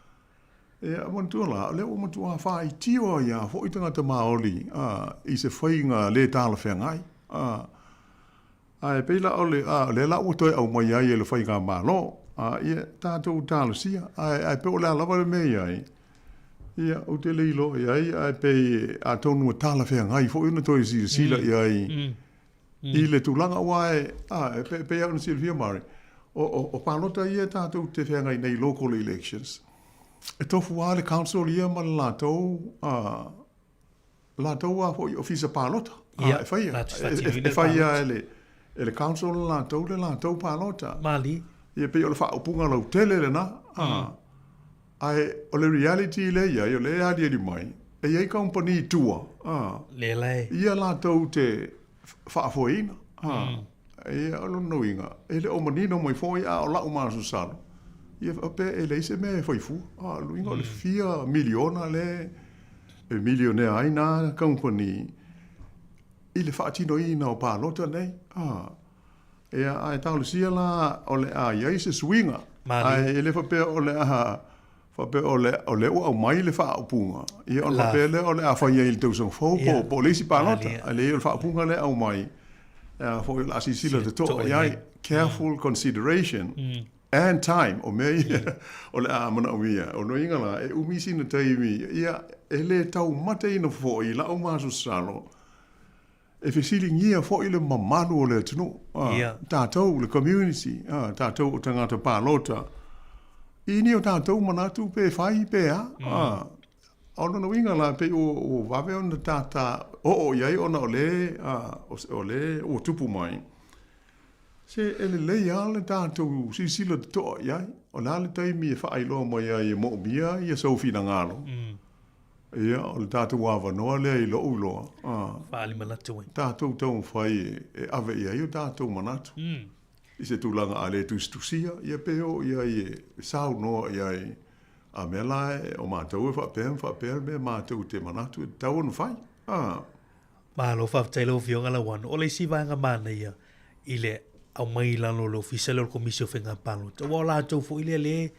Ia, manatua la, o lea ua matua faaitio ai lava foi tagata Maori i se faiga le talafeagai. Ae pei la o le, a, o lea la ua toe aumai ai e le Faigamalo, a, ia, tatou talosia, ae, ae pei o le a lava le mea i ai, ia, ou te le iloa i ai, ae pei atonu ua talafeagai foi ona toe silasila i ai i le tulaga, aua e, a, e pei lava ona silafia Murray, o, o, o palota ia tatou te feagai nei local elections, e tofu lava le council ia ma le latou, a, latou a foi ofisa palota a e faia e faia e le e le council le latou le latou palota. Malie. Ia pei o le faaupuga lautele lena a ae o le reality lea e i ai o lea e aliali mai e i ai kamupani i tua a Lea la e. Ia latou te faafoeina a Ia, o lona uiga, e le o manino mai foi, a o la'u masalosalo, ia faapea e leai se mea e fai fua. A o lona uiga o le fia miliona lea e milionea ai nā kamupani i le faatinoina o palota nei. A, ia, ae talosia la o le a i ai se suiga, ae e le faapea o le a faapea o le, o lea ua aumai le faaupuga, ia ona faapea lea o le a fai ai i le tausaga fou po, po o le isi palota. Ae leai o le faaupuga lea e aumai, a foi o le a silasila totoa i ai, careful consideration and time, o mea ia o le a manaomia. O lona uiga la, e umi sina taimi, ia e le taumateina foi i la'u masalosalo, E fesiligia foi le mamalu o le atunuu, tatou, le community, tatou o tagata palota, i ni o tatou manatu pe fai pe a. O lona uiga la, pei ua vave ona tata oo i ai ona o le ua tupu mai. Se e lelei lava le tatou silasila totoa i ai, o le a le taimi e faailoa mai ai e moomia ia sou finagalo. Ia, o le tatou avanoa lea i lou iloa, a. Faaali manatu ai. Tatou taumafai e ave i ai o tatou manatu. I se tulaga a le tusitusia, ia pe oo i ai e saunoa i ai, a mea la o matou e faapea ma faapea le mea matou te manatu e tatau ona fai. A. Malo faafetai lau Afioga Lauano. O le isi vaega manaia i le aumai i lalo o le Ofisa lea o le Komisi o Faiga Palota, aua o latou foi lea lea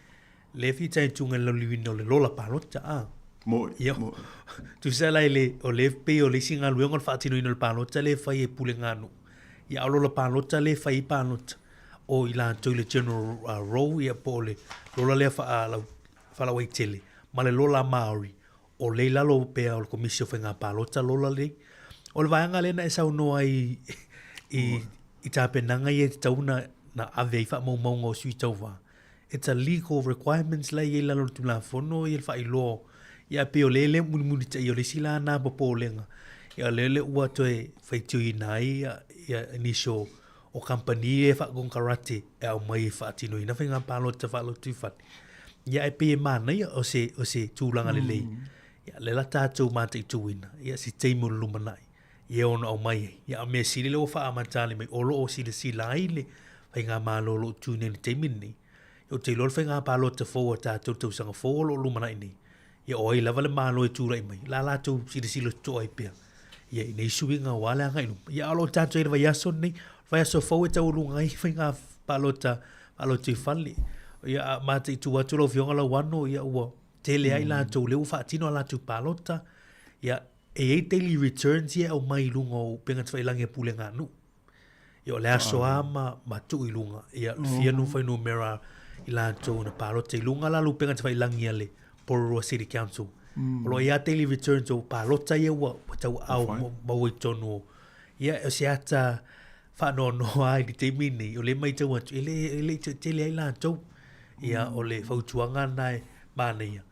lea e fitaituga i le lauliliuina o le lola palota, a. Moi, Ia, moi. Tusa la i le, o lea pei o le isi galuega o le faatinoina o le palota lea e fai e Pulega a Nuu. Ia, a o lola palota lea e fai ai palota, o i latou i le general roll, ia po o le lola lea faalau, faalauaitele, ma le lola Māori, o lea i lalo pea o le Komisi o Faiga Palota lola nei. O le vaega lea na e saunoa ai i, i tapenaga ia e tatau ona na ave ai faamaumauga o sui tauva. It's a legal requirements la e i ai i lalo o le Tulafono ia le faailoa ia e pei o lea le mulimulitai o le isi la na popolega. Ia o lea le ua toe faitioina ai ia, ia nisi o o kamupani ia e faakonekarate e aumai e faatinoina faiga palota faalotoifale. Ia ae pei e manaia o se, o se tulaga lelei. Ia lea la tatou mataituina, ia se taimi o le lumanai, ia ono aumai ai. Ia a o mea sili lea ua faaamata mai o lo o silasila ai le faigamalo o lo o tu nei i le taimi lenei. Ia ou te iloa le faiga palota fou a tatou i le tausaga fou o lo o lumanai nei, ia o ai lava le Malo e tulai mai, la latou silasila totoa ai pea ia i nei suiga aua le agai i luma. Ia a o lo o tatou i le vaiaso lenei, vaiaso fou e taualuga ai faiga palota faalotoifale. Ia a mataitu atu lau Afioga Lauano, ia ua tele ai latou lea ua faatino a latou palota. Ia e i ai daily returns ia e aumai i luga o upega tafailagi a pulega a nuu. Ia o le aso lava ma, ma tuu i luga. Ia fia nu fuainumera i latou na palota i luga la upega tafailagi a le Porirua City Council. O lo o i ai daily returns o palota ia ua, ua tauaau maua i totonu o ia o se ata faanoanoa ai i le taimi lenei, o lea e matau atu, e le, e le i toatele ai latou. Ia o le fautuaga lena e manaia.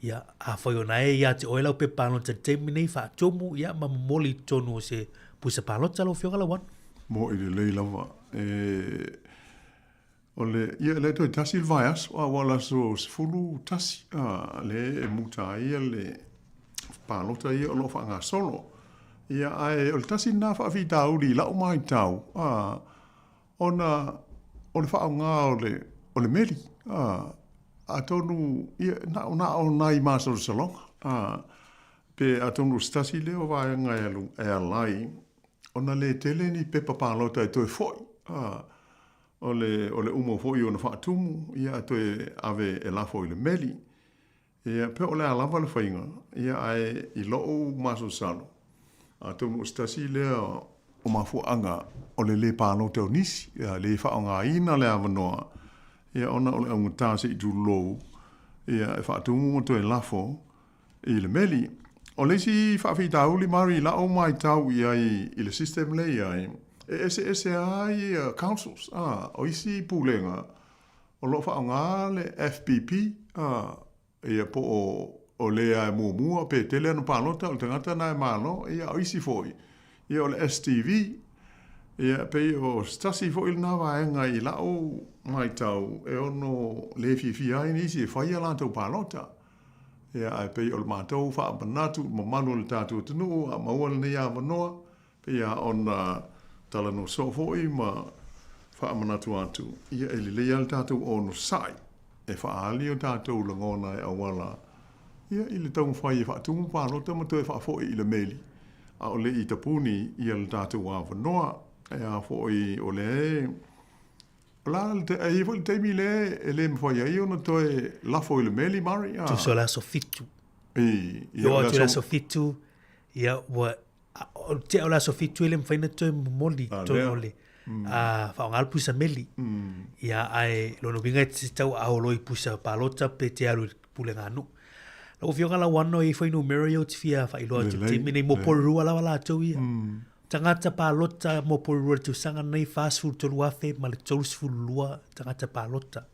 Ia, afai o na e ia te oe lau pepa palota i le taimi nei, faatumu, ia, ma momoli i totonu o se pusa palota lau Afioga Lauano. Mo'i lelei lava. E, o le, ia, lea toe tasi le vaiaso, a ua le aso 11, a, lea e muta ai le palota ia o lo o faagasolo. Ia, ae o le tasi lena faafitauli i lau matau, a, ona. o le faaaoga o le, o le meli, a, atonu, ia, na o, na o nai masalosaloga, a, pe atonu o se tasi lea o vaega e alu, e ala ai ona le tele ni pepa palota e toe foi, a, o le, o le uma foi ona faatumu, ia, ae toe ave e lafo i le meli. Ia, pe o le a lava le faiga, ia, ae i lou masalosalo, atonu o se tasi lea o mafuaaga o le lē palota o nisi, ia, le faaaogaina le avanoa, ia, ona o le augata se i tulou, ia, e faatumu ma toe lafo i le meli. O le isi faafitauli Mari i la'u maitau i ai i le system lea e i ai, e eseese lava ia councils, a, o isi pulega, O lo o faaaoga le FPP, a, ia po o, o le lava e muamua pe tele ana palota o le tagata lena e malo, ia a o isi foi, ia o le STV. Ia e pei o se tasi foi lena vaega i la'u maitau e ono le fiafia ai nisi e fai a latou palota. Ia ae pei o le matou faamanatu i le mamalu o le tatou atunuu a maua lenei avanoa, Pei lava ona talanoa soo foi ma faamanatu atu, ia e lelei lava le tatou onosai e faaali o tatou lagona e auala ia i le taumafai e faatumu palota ma toe faafoi i le meli, a o le i tapuni ia le tatou avanoa. E a foi o lea e o le a le e i ai foi le taimi lea e le mafai ai ona toe lafo i le meli, Murray, a? Tusa o le aso 7. I, ia, o le aso 7, ia ua O le tea o le aso 7 e le mafai ona toe momoli i totonu o le faaaoga le pusa meli. Ia ae lona uiga e te tau aao loa i pusa palota pe te alu i le pulega a nuu. Lau Afioga Lauano e i ai fuainumera ia ou te fia faailoa atu i le taimi lenei mo Porirua lava latou ia. Tagata palota mo Porirua i le tausaga lenei 43,000 ma le 32 tagata palota.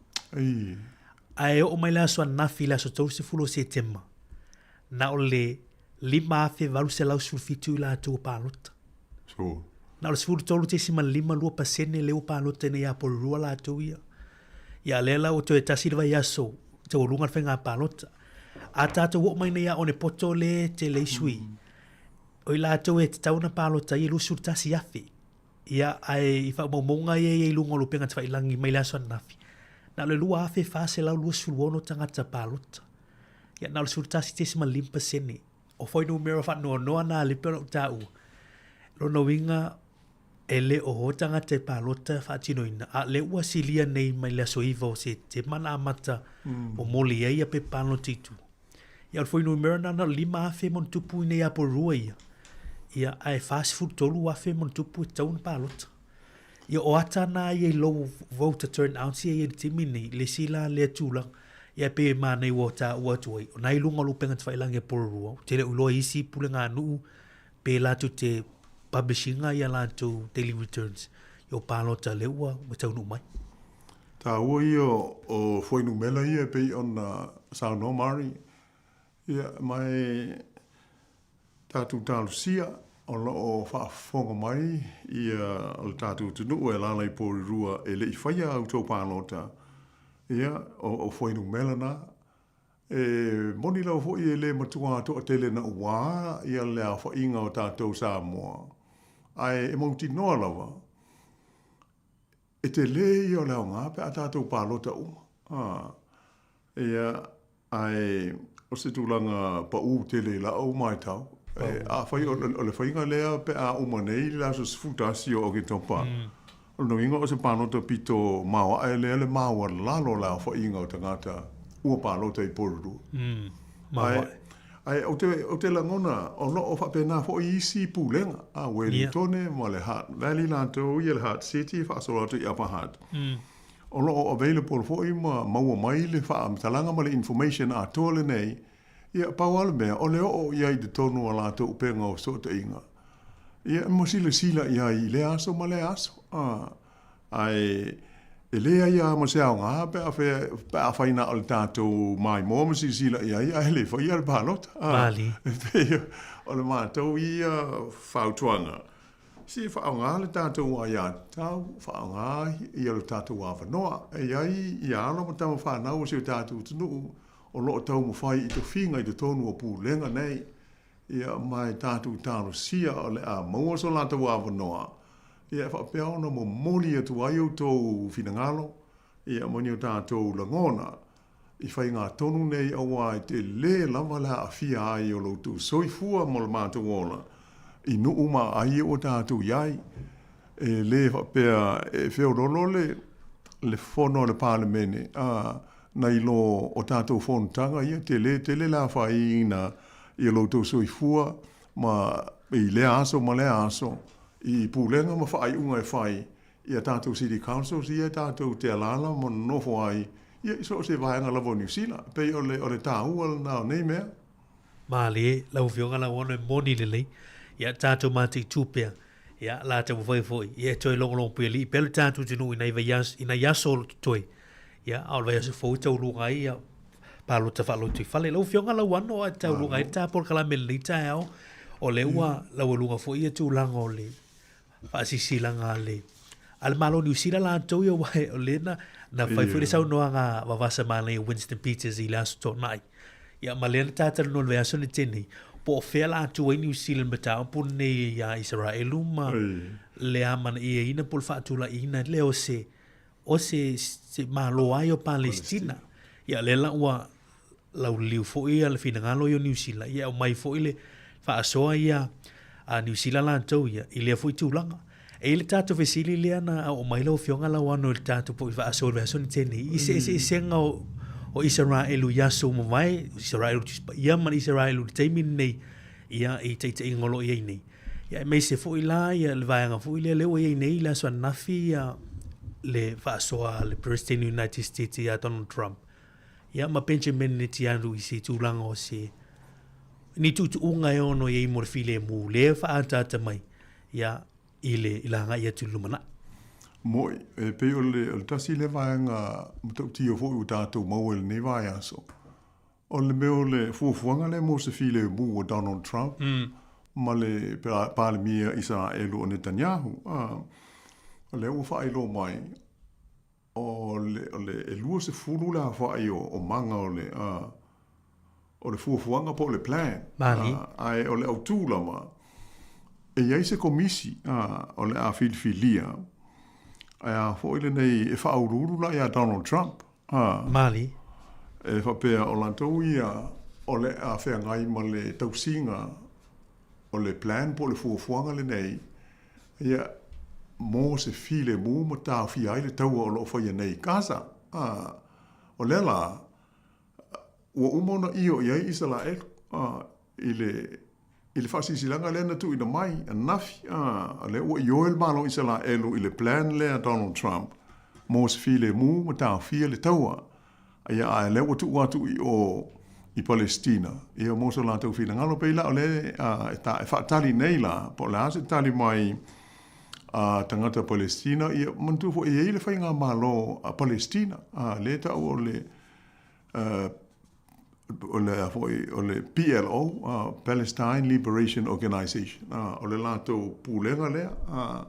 Ae oo mai le aso ananafi i le aso 30 o Setema, na o le 5,817 i latou ua palota. Sure. Na o le 13.52 pasene lea ua palota ina ia Porirua latou ia. Ia lea la ua toe tasi le vaiaso taualuga le faiga palota. A tatou oo mai nei ia Onepoto lea e tele ai sui, o i latou e tatau ona palota ai e 21,000. Ia, ae i faamaumauga ia e i ai i luga o le upega tafailagi mai le aso ananafi, na o le 2,426 tagata palota. Ia, na o le 11.5%. O fuainumera faanoanoa na a Lipe o lau taua. Lona uiga, e le o o tagata e palota faatinoina, a o lea ua silia nei mai le aso 9 o Setema na amata momoli ai ia pepa palota i tua. Ia o le fuainumera na na o le 5,000 ma ona tupu i inei ia Porirua ia, ia ae 43,000 ma ona tupu e tatau ona palota. Ia o ata na ia i lou voter turnout ia i le taimi nei, le isi la lea tulaga, ia e pei e manaia ua taua atu ai, o na i luga o le upega tafailagi a Porirua, ou te le o iloa i isi pulega a nuu pe latou te publish ina ia latou daily returns i o palota lea ua taunuu mai. Taua ia o fuainumera ia e pei ona saunoa Mari, ia ma e tatou talosia o lo o faafofoga mai ia le tatou atunuu e alaala i Porirua e le i faia a outou palota, ia o fuainumera na. E moni lava foi e le matua toatele naua ia le aofaiga o tatou Samoa, ae e mautinoa lava E tele ia o le aoga pe a tatou palota uma. A, ia, ae o se tulaga pau tele i la'u maitau. E, afai o, o le faiga lea pe a uma nei le aso 11 o Oketopa, o lona uiga o se palota pito maoae lea le maualalo o le aofaiga o tagata ua palota i Porirua. Maoae. Ae ou te, ou te lagona o lo o faapena foi isi pulega, a Wellingtone ma le Hutt Valley latou ia le Hutt City e faasolo atu i Upper Hutt. O lo o available foi ma maua mai le faamatalaga ma le information atoa lenei, ia pau lava le mea o le oo i ai i totonu o a latou upega o fesootaiga, ia ma silasila i ai i lea aso ma lea aso. A. Ae e leai lava ma se aoga pe a fea, pe afai na o le tatou maimoa ma silasila i ai ae le faia le palota. Mali. E pei o le matou ia fautuaga, se faaaoga le tatou aiatatau, faaaoga ia lo tatou avanoa. E i ai ia alo ma tama fanau o si o tatou atunuu o lo o taumafai i tofiga i totonu o Pulega nei. Ia, ma e tatou talosia o le a maua so latou avanoa. Ia, e faapea ona momoli atu ai outou finagalo, ia, ma ni o tatou lagona i faigatonu nei auā e telē lava le aafia ai o lo outou soifua ma lo matou ola i nuu ma aai ua tatou i ai. E le faapea e feoloolo le le fono a le Palemene, a, nai lo o tatou fonotaga ia, telē tele le afaina i lo outou soifua ma i lea aso ma lea aso i pulega ma faaiuga e fai i a tatou City Councils ia e tatou te alaala ma nonofo ai ia i so o se vaega lava o Niu Sila. E pei o le, o le tāua lena o nei mea. Mālie, lau Afioga Lauano e moni lelei. Ia, tatou mataitu pea. Ia, la taumafai foi. Ia, e toe logologo puialii pea le tatou atunuu i nai vaiaso, i nai aso o lo o totoe. Ia, a o le vaiaso fou e tauluga ai ia palota faalotoifale. Lau Afioga Lauano, a e tauluga ai le ta polokalame i lenei taeao, o lea ua laualuga foi ia tulaga o le faasilasilaga a le a le Malo o Niu Sila latou ia aua o lea na, na fai foi le saunoaga vavasa manaia Winston Peters i le Aso Toonai. Ia ma lea na tatalanoa i le vaiaso na tea nei, po o fea la atu ai Niu Sila i le mataupu lenei iā Isaraelu ma le amanaiaina po o le faatulaiina lea o se o se, se Malo ai o Palestina. Ia lea la ua lauliliu foi ia le finagalo ia o Niu Sila, ia aumai foi le faasoa ia a Niu Sila latou ia i lea foi tulaga. E i ai le tatou fesili lea na oo mai lau Afioga Lauano i le tatou foi faasoa i le vaiaso na tea nei, i se eseesega o, o Isaraelu i aso ua mavae, Isaraelu Tusi Paia ma le Isaraelu i le taimi lenei, ia i taitaiga o lo o i ai nei. Ia aemaise foi la ia le vaega foi lea lea ua i ai nei i le aso ananafi ia le faasoa a le President United States ia Donald Trump. Ia ma Benjamin Netanyahu i se tulaga o se ni tuutuuga e ono i ai mo le filemu lea e faaataata mai ia i le i le agai atu i le lumanai. Moe, e pei o le, o le tasi lea vaega matautia foi ua tatou maua i lenei vaiaso, o le mea o le fuafuaga lea mo se filemu a Donald Trump ma le Palemia Isaraelu o Netanyahu. O lea ua faailoa mai, O le, o le, e 20 le aofai o, o maga o le, a, o le fuafuaga po o le plan. Mali. A, ae o le autū lava, e i ai se komisi, a, o le a filifilia, ae a foi lenei e faauluulu la iā Donald Trump, a. Mali. E faapea o latou ia o le a feagai ma le tausiga o le plan po o le fuafuaga lenei, Ia, mo se filemu ma taofia ai le taua o lo o faia nei i Gaza. Ā, o lea lā, ua uma ona io i ai Isalaelu, ā, i le, i le faasilasilaga lea na tuuina mai ananafi, ā, o lea ua ioe le Malo o Isalaelu i le plan lea a Donald Trump mo se filemu ma taofia le taua. Ia, a lea ua tuu atu i o i Palesitina, ia mo so latou finagalo, pei la o lea e, ta, e faatali nei la, po o le a se tali mai a tagata Palesitina, ia manatua foi e i ai le faigamalo a Palesitina, a lea e tau o le, o le a foi, o le PLO, Palestine Liberation Organization, o le latou pulega lea, a,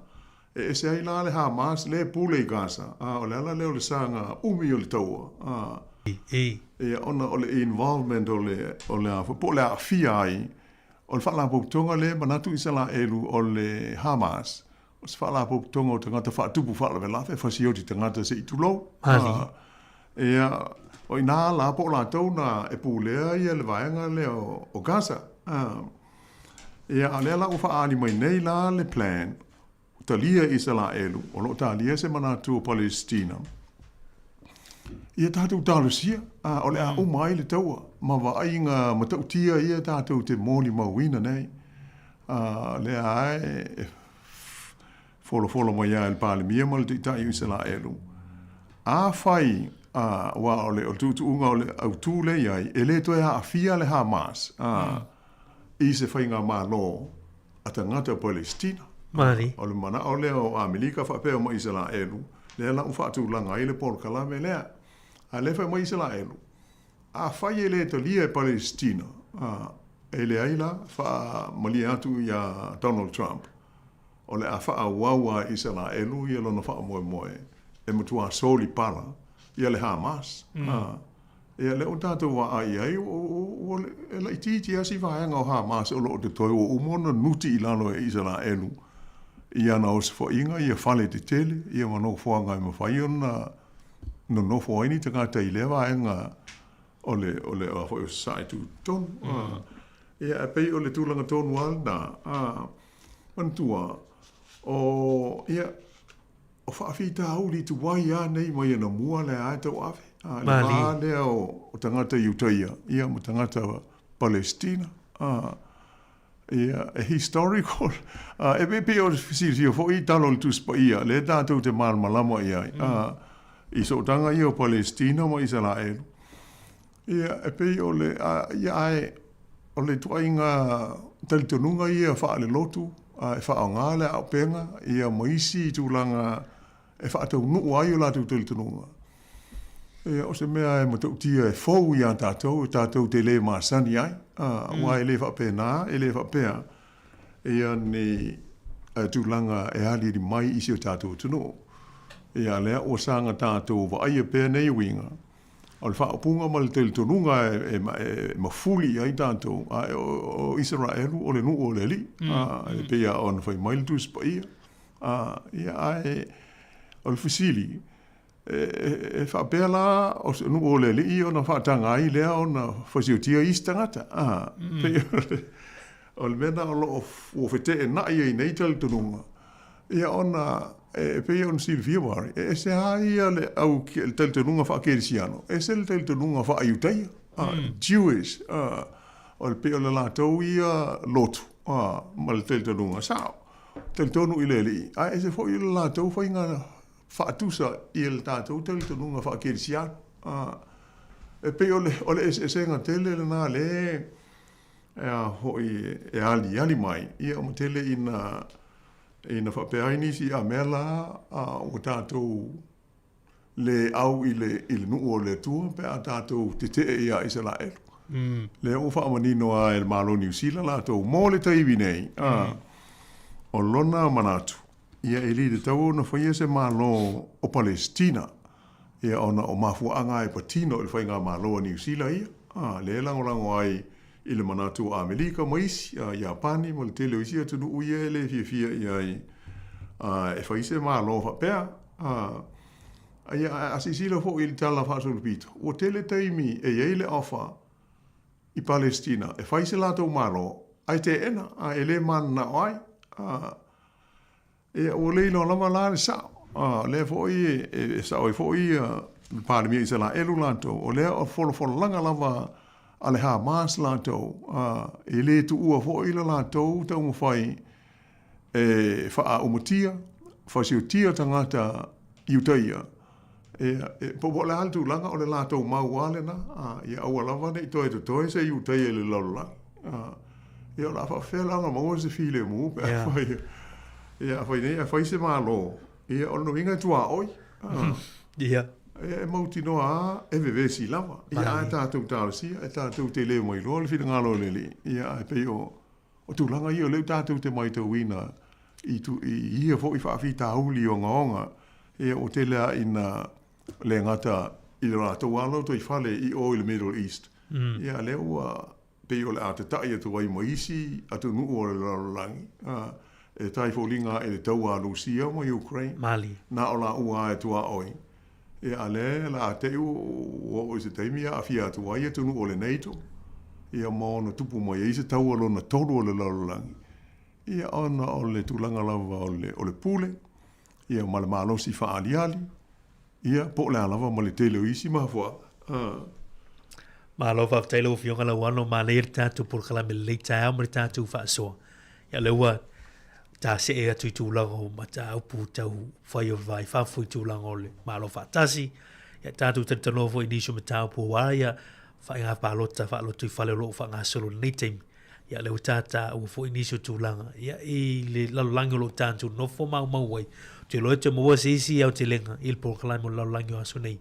E ese ai la le Hamas lea e pule i Gaza, a o le ala lea o le saga umi o le taua, a, ia, ona o le involvement o le, o le a foi, po o le aafia ai o le Faalapotopotoga lea e manatu Isalaelu o le Hamas, o se Faalapotopotoga o tagata faatupu faalavelave, fasioti tagata se i tulou. A, ia, o i ina la po o latou na e pulea ia le vaega lea o, o Gaza. A, ia, a o lea la ua faaali mai nei la le plan, Talia e Isalaelu, o lo o talia se manatu o Palesitina. Ia tatou talosia, a, o le a uma ai le taua ma vaaiga matautia ia tatou te molimauina nei. A, lea lava e folafola mai lava e le Palemia ma le Taitai o Isalaelu, afai, a, aua o le tuutuuga o le autū lea e i ai, e le toe aafia le Hamas, a, i se faigamalo a tagata Palesitina. Mali. O le manao lea o Amerika faapea ma Isalaelu, lea la ua faatulaga ai le polokalame lea. A lea fai mai Isalaelu, afai e le talia e Palesitina, a, e leai la, faamalie atu iā Donald Trump, o le a faaauau a e Isalaelu ia lona faamoemoe e matua soli pala ia le Hamas. A, Ia, lea ua tatou vaai i ai, ua, e laitiiti lava si vaega o Hamas o lo o totoe, ua uma ona nuti i lalo e Isaraelu. i ana osofaiga, ia fale tetele, ia ma nofoaga e mafai ona nonofo ai ni tagata i lea vaega o le o le a foi o Sasae tutotonu. Mm. Ia, e pei o le tulaga tonu lava lena. Manatua, o, ia, o faafitauli tuai lava nei mai anamua lea lava e tauave. A, le va lea o, o tagata Iutaia, ia, ma tagata Palestina. A, ia, e historical. A, e pei, pei o silafia foi i tala o le Tusi Paia, lea tatou te malamalama i ai. A, i sootaga ia o Palestina ma Isaraelu. Ia, e pei o le, a, ia, ae, o le ituaiga talitonuga ia faalelotu, a e faaaoga le auupega, ia, ma isi tulaga e faataunuu ai o latou talitonuga. Ia, o se mea e matautia e fou iā tatou, e tatou te le masani ai, a, aua e le faapena, e le faapea, ia, ni tulaga e aliali mai i si o tatou atunuu. Ia, lea ua saga tatou vaaia pea nei uiga, O le faaupuga ma le talitonuga e mafuli i ai tatou, a o Isaraelu o le nuu o le Alii, e pei lava ona fai mai le Tusi Paia. Ia, ae o le fesili, e faapea la o se nuu o le Alii ona faataga ai lea ona fasiotia isi tagata? Pei o le mea lena o lo o ua feteenai ai nei talitonuga, Ia ona e pei ona silafia Mari, e ese lava ia le au le talitonuga faakerisiano, ese le talitonuga faaiutaia, Jewish, o le pei o le latou ia lotu ma le talitonuga sao, talitonu i le Alii, ae ese foi le latou faiga faatusa i le tatou talitonuga faakerisiano. E pei o le o le eseesega tele lena lea e a foi e aliali mai, ia ua tele ina Ina faapea ai nisi, a mea la ua tatou le au i le, i le nuu o le Atua pe a tatou tetee iā Isaraelu. Lea ua faamanino lava e le Malo o Niu Sila latou mo le taimi nei, a, o lona manatu, ia e le tatau ona faia se Malo o Palesitina, ia ona o mafuaaga e patino i le faigamalo a Niu Sila ia, a, lea e lagolago ai i le manatu o Amelika ma isi, a Iapani ma le tele o isi atunuu ia e le fiafia i ai e fai se Malo faapea. A, ia, a silasila foi i le tala faasolopito, ua tele taimi e i ai le offer i Palesitina e fai se latou Malo, ae teena, a e le mananao ai. A, Ia, ua le iloa lava la le sao. A, lea foi e sao ai foi le Palemia Isaraelu latou, o lea o folafolalaga lava a le Hamas latou, a, e le tuua foi le latou taumafai e faaaumatia, fasiotia tagata Iutaia. Ia, e, po o le a le tulaga, o le latou mau lava lena, a, ia aua lava ne i toe totoe se Iutaia i le lalolagi. A, ia o le a faapefea la ona maua se filemu pe a fai, ia, a fai nei, a fai se Malo, ia o lona uiga e tuaoi. A, Ia. Ia e mautinoa lava e vevesi lava. Ia ae tatou talosia, e tatou te le mailoa le finagalo o le Alii. Ia ae pei o, o tulaga ia o lea tatou te maitauina i, tu, i ia foi faafitauli ogaoga, ia ua tele lava ina le gata i le latou lava lotoifale i o i le Middle East. Ia lea ua pei o le a tata'i atu ai ma isi atunuu o le lalolagi, a, e tai foliga aʻe i le taua a Lusia ma Ukraine. Mali. Na o lāua lava e tuaoi. Ia, a lea o le a te i ua oo i se taimi e aafia atu ai atunuu o le NATO, ia ma ono tupu mai ai se taua lona tolu o le lalolagi, ia ona o le tulaga lava o le, o le pule, ia ma le malosi faaaliali, Ia, po o le a lava ma le tele o isi mafuaaga. Malo faafetai lau Afioga Lauano, manaia le tatou polokalame lelei taeao ma le tatou faasoa. Ia lea ua tasee atu i tulaga o mataupu tau fai o le va i fafo i tulaga o le Malo faatasi. Ia tatou talatalanoa foi i nisi o mataupu aua ia faiga palota faalotoifale o lo o faagasolo i lenei taimi. Ia lea ua tātāua foi nisi o tulaga ia i le lalolagi o lo o tatou nofo maumau ai. Ou te iloa e toe maua se isi aotelega i le polokalame o le lalolagi o aso nei.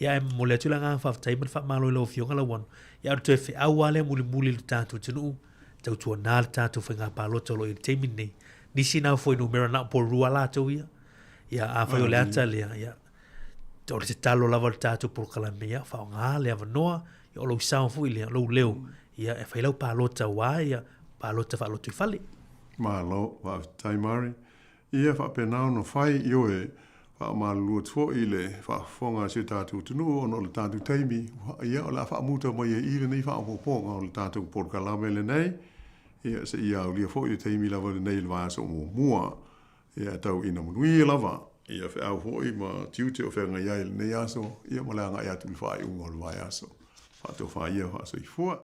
Ia ae momoli atu le agaga faafetai ma le faamalo i lau Afioga Lauano. Ia o le toe feau lava lea mulimuli i le tatou atunuu, tautuana le tatou faiga palota o lo o i ai i le taimi lenei. Nisi na o fuainumera na o Porirua latou ia. Ia afai o le ata lea, ia o le tatalo lava o le tatou polokalame, ia faaaoga le avanoa, ia o lou sao foi lea, lou leo, ia e fai lau palota aua ia palota faalotoifale. Malo, faafetai Murray. Ia faapena ona fai, ioe, faamalulu atu foi i le faafofoga a si o tatou atunuu ona o le tatou taimi, ia, o le a faamuta mai ai i i lenei faaopoopoga o le tatou polokalame lenei, ia, seia aulia foi le taimi lava lenei i le vaiaso muamua. Ia, tau ina manuia lava, ia feau foi ma tiute o feagai ai i lenei aso, ia ma le agai atu i le faaiuga o le vaiaso. Faatofa ia, faasoifua.